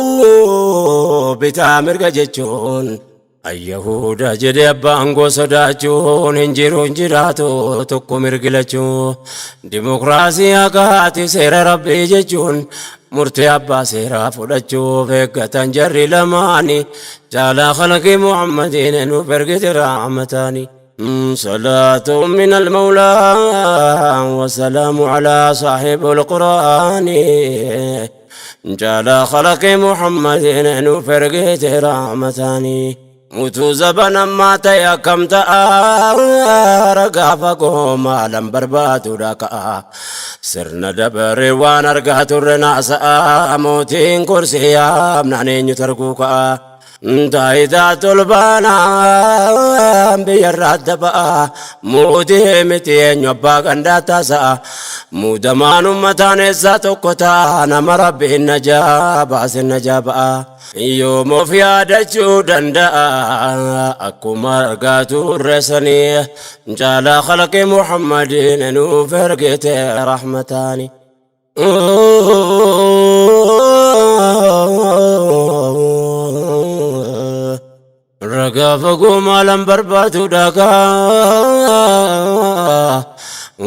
yaadamuu bitaa mirga jechuun, Ayyahuda jedhe abbaa aangoo sodaachuun hin jiru hin jiraatu tokko mirgilachuu. Dimokiraasii haqaati seera Rabbii jechuun murtee abbaa seeraa fudhachuuf eeggatan jarri lamaani caalaa khalaqi Muhammadiin nuuf ergite rahmataani. صلاة من المولى والسلام على صاحب القرآن جال خلق محمد نفرقت رحمتاني. Utuu zabana ammaa ta'e akkam ta'a? Ragaa fagoo maalan barbaadudha ka'a. Sirna dabaree waan argaa turre naasa'a. Mootiin kursii yaamnaan eenyu targuu ka'a? Taayitaa tolbaanaa biyyarraa adda ba'a. Mootii miti eenyu abbaa gandaa taasa'a? Muudamaan uummataan eessaa tokko ta'a? Nama Rabbiin najaa baase najaa ba'a. Yoom of yaadachuu danda'a? Akkuma argaa turre sanii caalaa khalaqi Muhammadiin nuuf ergite rahmataani. Ragaa fagoo maalan barbaadu dhagaa,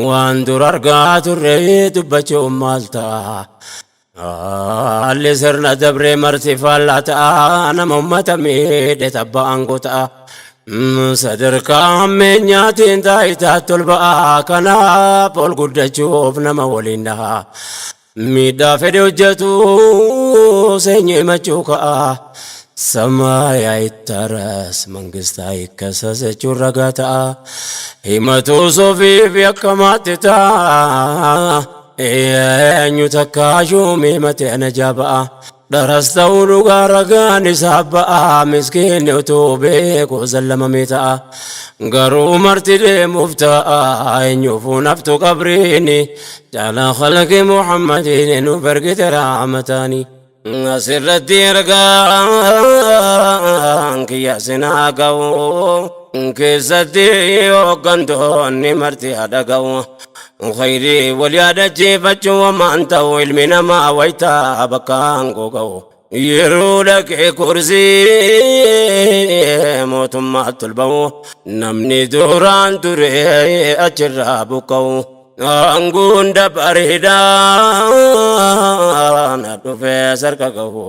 waan dur argaa turre dubbachuun maal ta'a? Haalli sirna dabree marti faallaa ta'a, nama ummata miidhe tabba aangoo ta'a. Sadarkaa hammeenyaatiin taayitaatti ol ba'a, kanaaf ol guddachuuf nama waliin dhaha. Miidhaa fedhe hojjetu seenyi himachuu ka'a. ሰማይ አይታረስ መንግስት አይከሰስ jechuun ragaa ta'a. Himatu sofiif yakkamaatti ta'a. Eenyu takka shuumii matee najaa ba'a. Dharas ta'uu dhugaa ragaan isaa ba'a. Miskiinni utuu beeku zallamamee ta'a. Garuu marti deemuuf ta'a. Eenyuufuu naftu qabriini. Caalaa khalaqi Muhammadiin nuuf ergite rahmataani. Asirratti ergaan kiyya sinaa ga'u, keessatti hooggantoonni marti haadha ga'u. Khayrii wal yaadachiifachuu wamaan ta'u, ilmi namaa waytaa bakka aangoo ga'u. Yeroo dhaqee kursii mootummaatti ol ba'u, namni duraan ture achirraa buqqa'u. Aangoon dabareedhaan dhufee sarka gahu,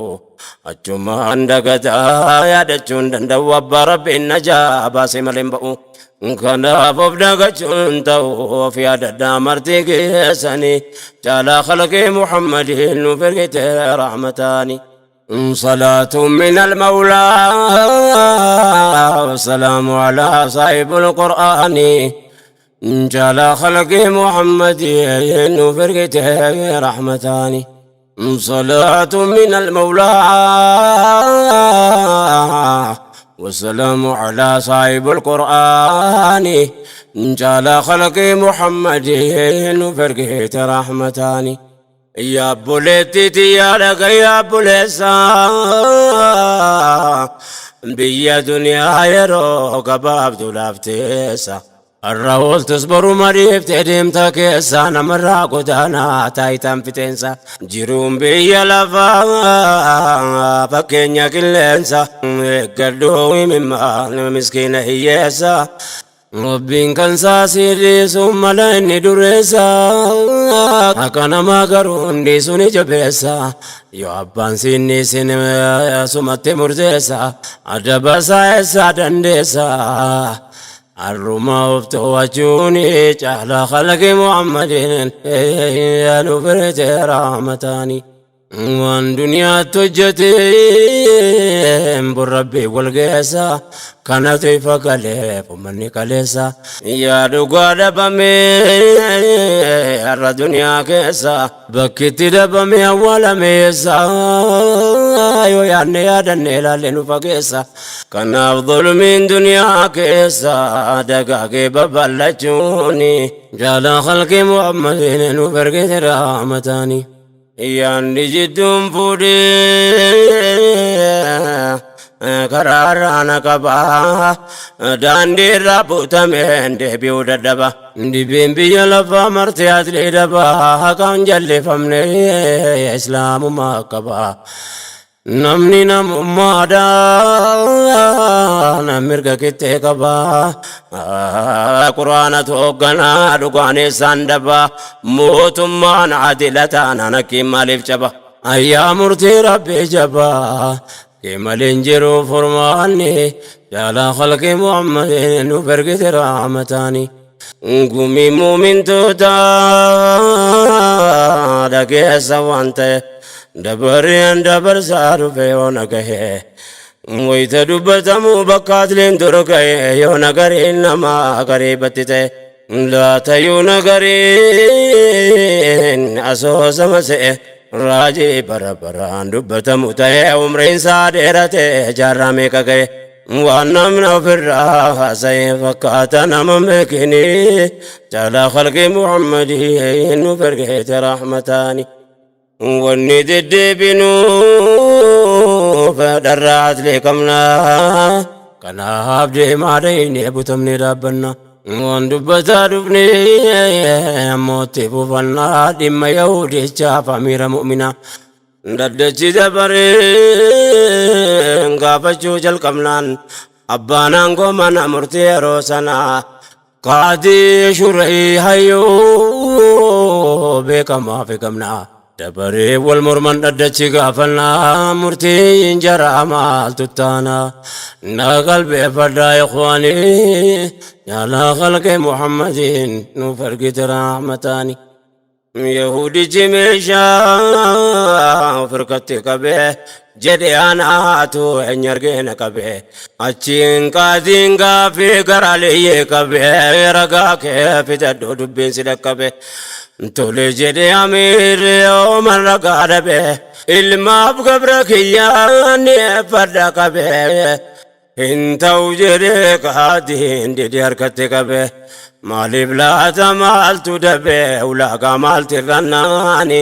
achumaan dagataa yaadachuun danda'u, abbaa Rabbiin najaa baasee malee hin ba'u. Kanaaf of dagachuun ta'u, of yaadadhaa marti keessanii caalaa khalqii Muhammadiin nuuf ergite rahmataani. صلاة من المولى والسلام على صاحب القرآن جل خلق محمد فرقته رحمتان. صلاة من المولى والسلام على صاحب القرآن جل خلق محمد فرقته رحمتان. Yaa obboleettiiti, yaa dhaga, yaa obboleessaa. Biyya duniyaa yeroo gabaabduu laafteessa. Har'a ooltus boruma dhiiftee deemta keessa namarraa godaanaa taayitaan fixeensa. Jiruun biyya lafaa fakkeenya qilleensa. Eeggadhuu himimmaa miskiina hiyyeessa. Rabbiin kan saasii dhiisu mala inni dureessa. Akka namaa garuu hundi suni jabeessa. Yoo abbaan siinni isin sumatti murteessa. Adaba isaa eessaa dandeessa. Har'uma of to'achuun caalaa khalqi Muhammadin nu firte rahmataani. Waan duniyaatti hojjeteen bor Rabbii wal geessa. Kanatu ifa galeef uummanni kaleessa. Yaa dhugaa dhabamee har'a duniyaa keessa. Bakki itti dhabame awwaalame eessa. Yoo yaadne yaadanne ilaalle nu fageessa. Kanaaf zulmiin duniyaa keessa dagaagee babal'achuuni. Jaalaa khalqi Muhammadin nu ergite rahmataani. Yaanni jidduun fuudhee karaarraa na qaba. Daandii irraa butameen deebi'uu dadhaba. Dibeen biyya lafaa martee asli daba. Haqaan jallifamne islaamummaa qaba. Namni namummaadhaan mirga qixxee qaba. Quraanatu hoogganaa dhugaan eessaan daba. Mootummaan adila taanaan akkiin maaliif caba? Ayyaa murtii Rabbii jabaa. Kee malee hin jiru furmaanni jaalaa khalqi Muhammadin nuuf ergite rahmataani. Gumii muumintoota dhageessa waan ta'e dabareen dabarsaa dhufe yoo na gahe. Wayita dubbatamu bakka atliin dur ga'e yoo nagariin namaa qariibatti ta'e. Laatayyuu nagariin asoosama se'e. Raajii bara baraan dubbatamu ta'e umriin isaa dheerate jaarraa meeqa ga'e. Waan namni ofirraa haasa'e fakkaata nama beekini. Jaalaa khalqi Muhammadii nuuf ergeete rahmataani. Wanni deddeebinuuf dharraa aslee qabna. Kanaaf deemaa dhaynee butamnee dhaabbanna. Waan dubbataa dhufnee ammoo itti fufannaa dhimma Yahudichaaf amiira mu'minaa. Daddachi dabareen gaafachuu jalqabnaan abbaan aangoo mana murtii yeroo sanaa qaadii Shurayii hayyuu beekamaa fi gamnaa. Dabaree wal morman dhaddachi gaafannaa murtiin jaraa maaltu taana. Na qalbeeffadhaa ikhwaanii jaalaa khalqi Muhammadiin nuuf ergite rahmataani. Yahudichi meeshaa of harkatti qabee jedhe anaatu eenyu argeena qabee. Achiin qaadiin gaaffii gara liyyee qabee ragaa kee fidadhu dubbiin si dhaqqabe. Tole jedhe amiirri yooman ragaa dhabe ilmaaf gabra kiyyaa ni fadha qabee. Hin ta'u jedhee qaadiin dide harkatti qabe. Maaliif laata maaltu dabe ulaagaa maalti irrannaani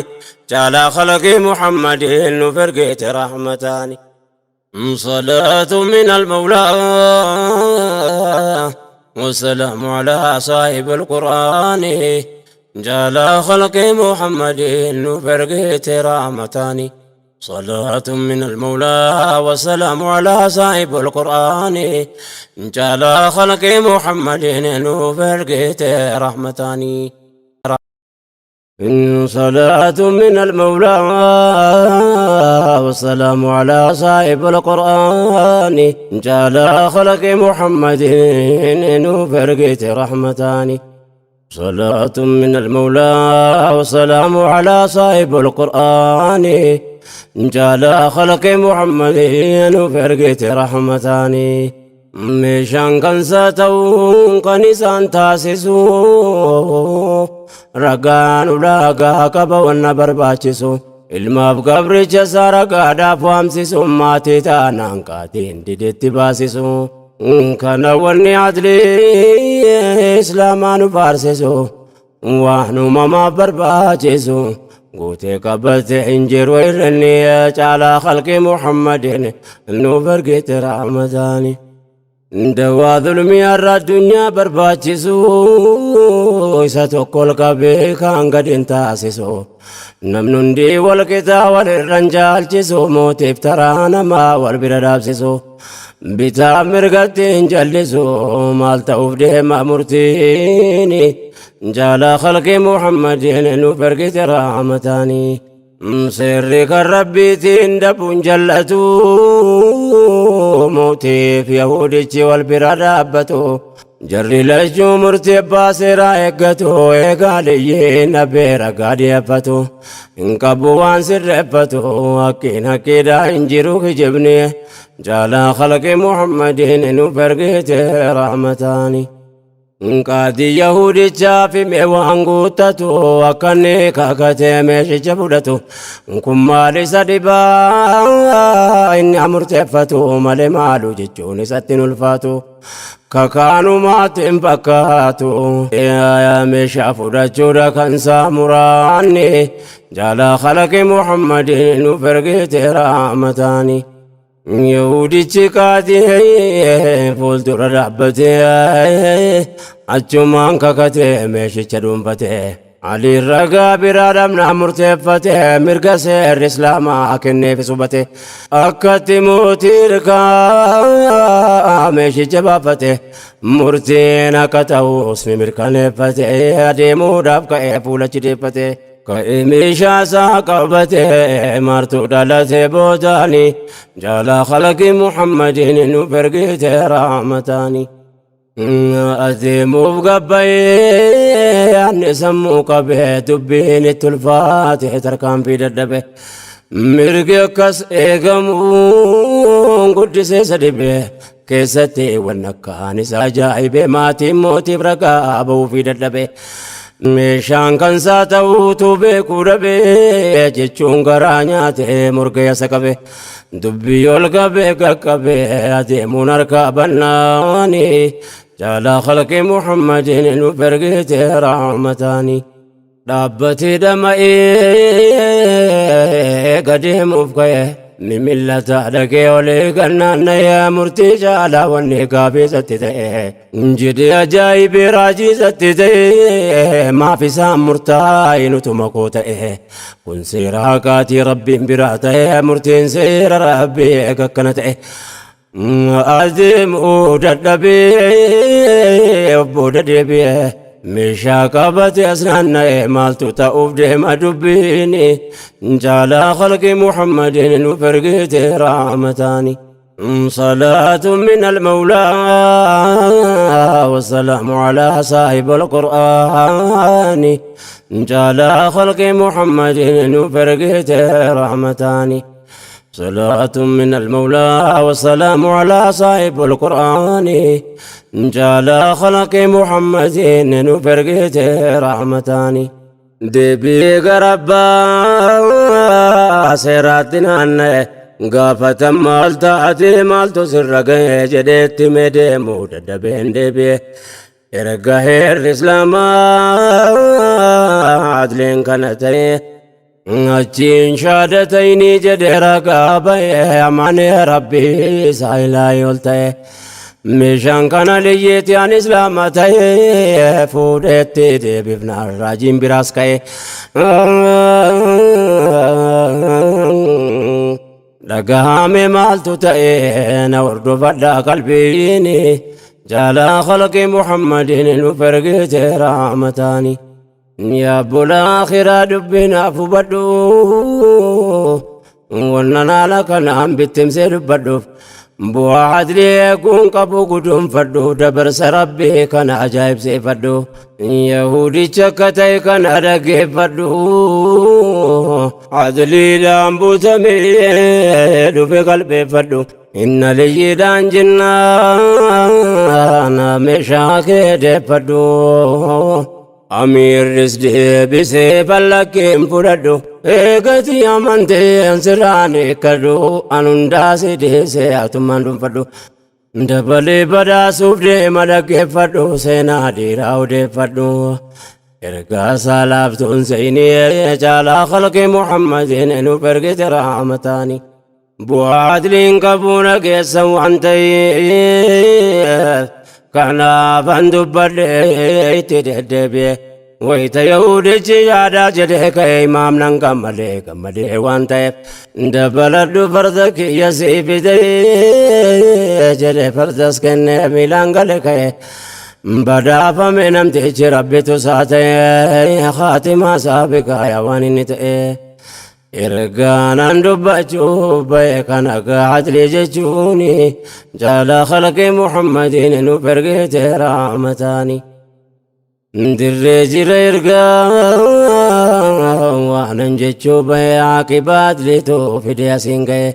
jaalaa khalqi Muhammadin nuuf ergeete rahmataani. صلاة من المولى والسلام على صاحب القرآن جعل خلق محمد نفرقت رحمتان. صلاة من المولى والسلام على صاحب القرآن جعل خلق محمد نفرقت رحمتان. صلاة من المولى والسلام على صاحب القرآن جعل خلق محمد نفرقت رحمتان. صلاة من المولى والسلام على صاحب القرآن جعل خلق محمد نفرقت رحمتان. Meeshaan kan isaa ta'uun kan isaan taasisu ragaan ulaagaa qaba wanna barbaachisu. Ilmaaf gabricha isaa ragaadhaaf waamsisu maatii taanaan qaatiin didetti baasisu. Kana wanni adlii islaamaa nu faarsisu waan uumamaaf barbaachisu. Guutee qabate hin jiru irranni caalaa khalqii Muhammadin nuuf ergite rahmataani. Dawaa zulmii har'a addunyaa barbaachisu isa tokko ol qabee kaan gad hin taasisu. Namni hundi wal qixaa wal irra hin caalchisu, mootiif taraa namaa wal bira dhaabsisu. Bitaa mirgatti hin jallisu, maal ta'uuf deema murtiin? Jaalaa khalqii Muhammadin nuuf ergite rahmataani. Seerri kan Rabbiitiin dabuun jallatu, mootiif Yahudichi wal bira dhaabbatu. Jarri lachuu murtii abbaa seeraa eeggatu, eegaa liyyiin abbee ragaa dhiyeeffatu. Hin qabu waan sirreeffatu, hakkiin hakkiidhaa hin jiru kijibni. Jaalaa khalqii Muhammadin nuuf ergite rahmataani. Qaadii Yahudichaa fi mee waan guuttatu, akka inni kakatee meeshicha fudhatu. Kun maal isa dhibaa? Inni murteeffatu malee maalu jechuun isatti hin ulfaatu. Kakaanumaatti hin fakkaatu. Meeshaa fudhachuudha kan saamuraanni. Jaalaa khalaqi Muhammadin nuuf ergite rahmataani. Yahudichi qaadii fuuldura dhaabbatee achumaan kakatee meeshicha dhuunfate. Ali ragaa biraa dhabnaa murteeffate, mirga seerri Islaamaa kenneef hubate. Akkatti mootii hirkaa meeshicha baafate, murtiin akka ta'us ni mirkaneeffate, adeemuudhaaf ka'ee fuulachi deeffate. Ka'ee meeshaa isaa qabate martuu dhalate boodaani, jaalaa khalaqi Muhammadin nuuf ergite rahmataani. Adeemuuf gabbayee anni sammuu qabee, dubbiin itti ulfaate, tarkaanfii dadhabe. Mirgi akkas eegamuun guddisee isa dhibe, keessatti wanna akkaan isa ajaa'ibee, maatiin mootiif ragaa ba'uufii dadhabe. Meeshaan kan isaa ta'uutu beekuu dhabe jechuun garaa nyaate, morga yasa qabe. Dubbii ol qabee qaqqabe, adeemuun harkaa bannaani. Jaalaa khalqi Muhammadin nuuf ergite rahmataani. Dhaabbatee dhama'ee gadeemuuf ka'e. Mimillata dhagee olee gannaanna'ee, murtii caalaa wanni gaafiisatti ta'e. Jedhee ajaa'ibee raajiisatti ta'e, maaf isaan murtaa'e nutuma koo ta'e. Kun seera haqaatii Rabbiin biraa ta'e, murtiin seera Rabbii akkana ta'e. Adeemuu dadhabee of booda deebi'ee meeshaa qabate as naanna'e, maaltu ta'uuf deema dubbiin? Jaalaa khalqi Muhammadin nuuf ergite rahmataani. صلاة من المولى والسلام على صاحب القرآن، جعل خلق محمد نفرقت رحمتان. صلاة من المولى والسلام على صاحب القرآن، جعل خلق محمد نفرقت رحمتان. Deebii garabbaa seeraatti naanna'e gaafatan, maal taate, maaltu sirra ga'e jedheetti mee deemuu dadhabeen deebi'e. Erga heerri Islaamaa adleen kana ta'e, achiin shaadatayni jedhee ragaa ba'e, amanee Rabbii isaa ilaahi ol ta'e. Meeshaan kana liyyeetti an Islaama ta'e, fuudheetti deebifnaan raajiin biraas ka'e. Dhagahame maaltu ta'e? Na hordofadhaa qalbiin, jaalaa khalqi Muhammadin nuuf ergite rahmataani. Yaa bulaa akhiraa dubbinaaf hubadhu, wanna naala kanaan bittimsee dubbadhuuf bu'aa adlii eeguun qabu guduunfadhu, dabarsa Rabbii kana ajaa'ibsiifadhu, Yahudicha akka ta'e kana dhaggeeffadhu, adliidhaan buutamee dhufe qalbeeffadhu. Inna liyyiidhaan jinnaan meeshaa kee deeffadhu. Amiirris deebisee fallakkeen fudhadhu. Eegati amanteen sirraan eeggadhu. An hundaa si deesee atummaan dhuunfadhu. Dabalee badhaasuuf deema, dhaggeeffadhu, seenaa dhiiraa odeeffadhu. Ergaa isaa laaftuun seenii caalaa khalqi Muhammadin nuuf ergite rahmataani. Bu'aa adliin qabuu nageessa waan ta'eef kanaafan dubbadhee itti deddeebi'e. Wayita Yahudichi yaadaa jedhee ka'e imaamnan gammadee gammadee waan ta'eef dabaladhu farda kiyya sii fide jedhee fardas kennee miilaan gale ka'e. Badhaafame namtichi rabbitu isaa ta'e khaatimaa isaa biqaaya waan inni ta'e. Ergaanaan dubbachuu ba'e kan akka adlii jechuuni jaalaa khalqi Muhammadiin nuuf ergite rahmataani. Dirree jira ergaa waanan jechuu ba'e aqibaa adliitu fide asiin ga'e.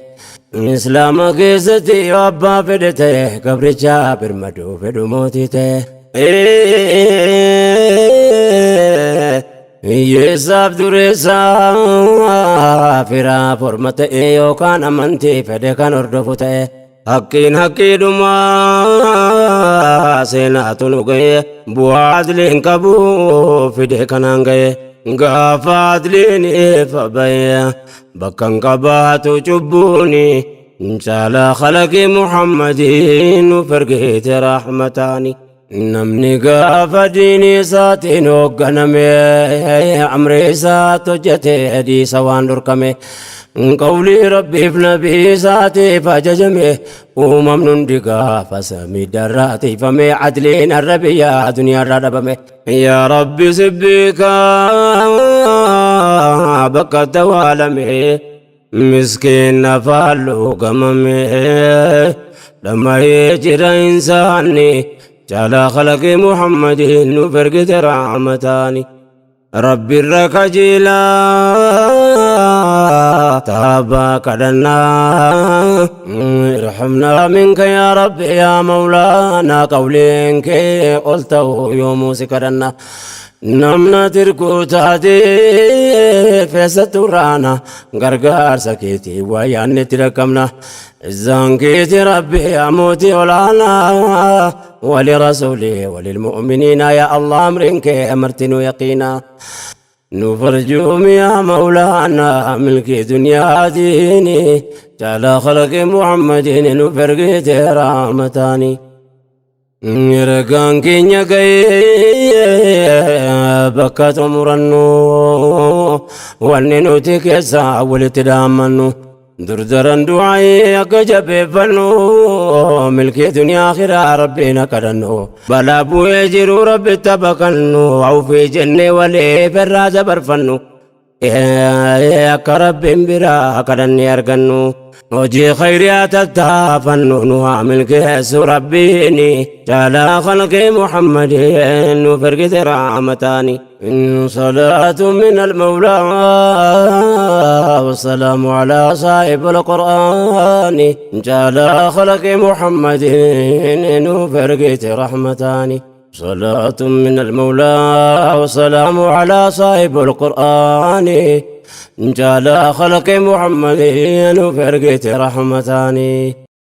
Islaama keessatti yoo abbaa fedhe ta'e gabricha birmaduu fedhu mootii ta'e. Hiyyeessaaf dureessaa firaa forma ta'e yookaan amantii fedhe kan hordofu ta'e. Haqqiin haqqiidhumaa seenaatu nu ga'e bu'aa adliin qabu fide kanaan ga'e. Gaafa adliin ifa ba'e bakka hin qabaatu cubbuuni caalaa khalaqi Muhammadiin nuuf ergite rahmataani. Namni gaafa diinii isaatiin hoogganame amri isaatti hojjete dhiisa waan dhorkame qawlii rabbiif nabii isaatiif ajajame uumamni hundi gaafa samiidharraa tiifame adliin har'a biyya duniyaarraa dhabame. Yaa Rabbi sibbiikaa bakka tawaalame miskiin afaan luugamame dhama'ee jira insaanni caalaa khalaqi Muhammadiin nuuf ergite rahmataani. Rabbi irra kajeelaa taabaa kadhannaa irhamnaa minka yaa Rabbi yaa Mawlaanaa qawliin kee ol ta'u yoomuu si kadhanna. Namna tirkuu taatee feessattu raana gargaarsa keetii waa yaadne itti dhaqqabna. Izzaan keeti Rabbi yaa mootii olaanaa ولرسوله وللمؤمنين يا الله أمرك أمرتني يقينا. نفرجهم يا مولانا ملك دنيا ديني تعالى خلق محمد نفرقت رحمتاني. Ergaan keenya ga'ee bakka xumurannu wanni nuti keessaa walitti dhaammannu durdaran du'aayee akka jabeeffannu milkii duniyaa akhiraa rabbiin akka kadhannu balaa bu'ee jiru rabbitti baqannu awfii jennee waliif irraa dabarfannu akka rabbiin biraa kadhannee argannu hojii khayriyaa tattaafannu nu haa milkeessu rabbiini caalaa khalqii Muhammadin nuuf ergite rahmataani. صلاة من المولى والسلام على صاحب القرآن جعل خلق محمد نفرقت رحمتان. صلاة من المولى والسلام على صاحب القرآن جعل خلق محمد نفرقت رحمتان.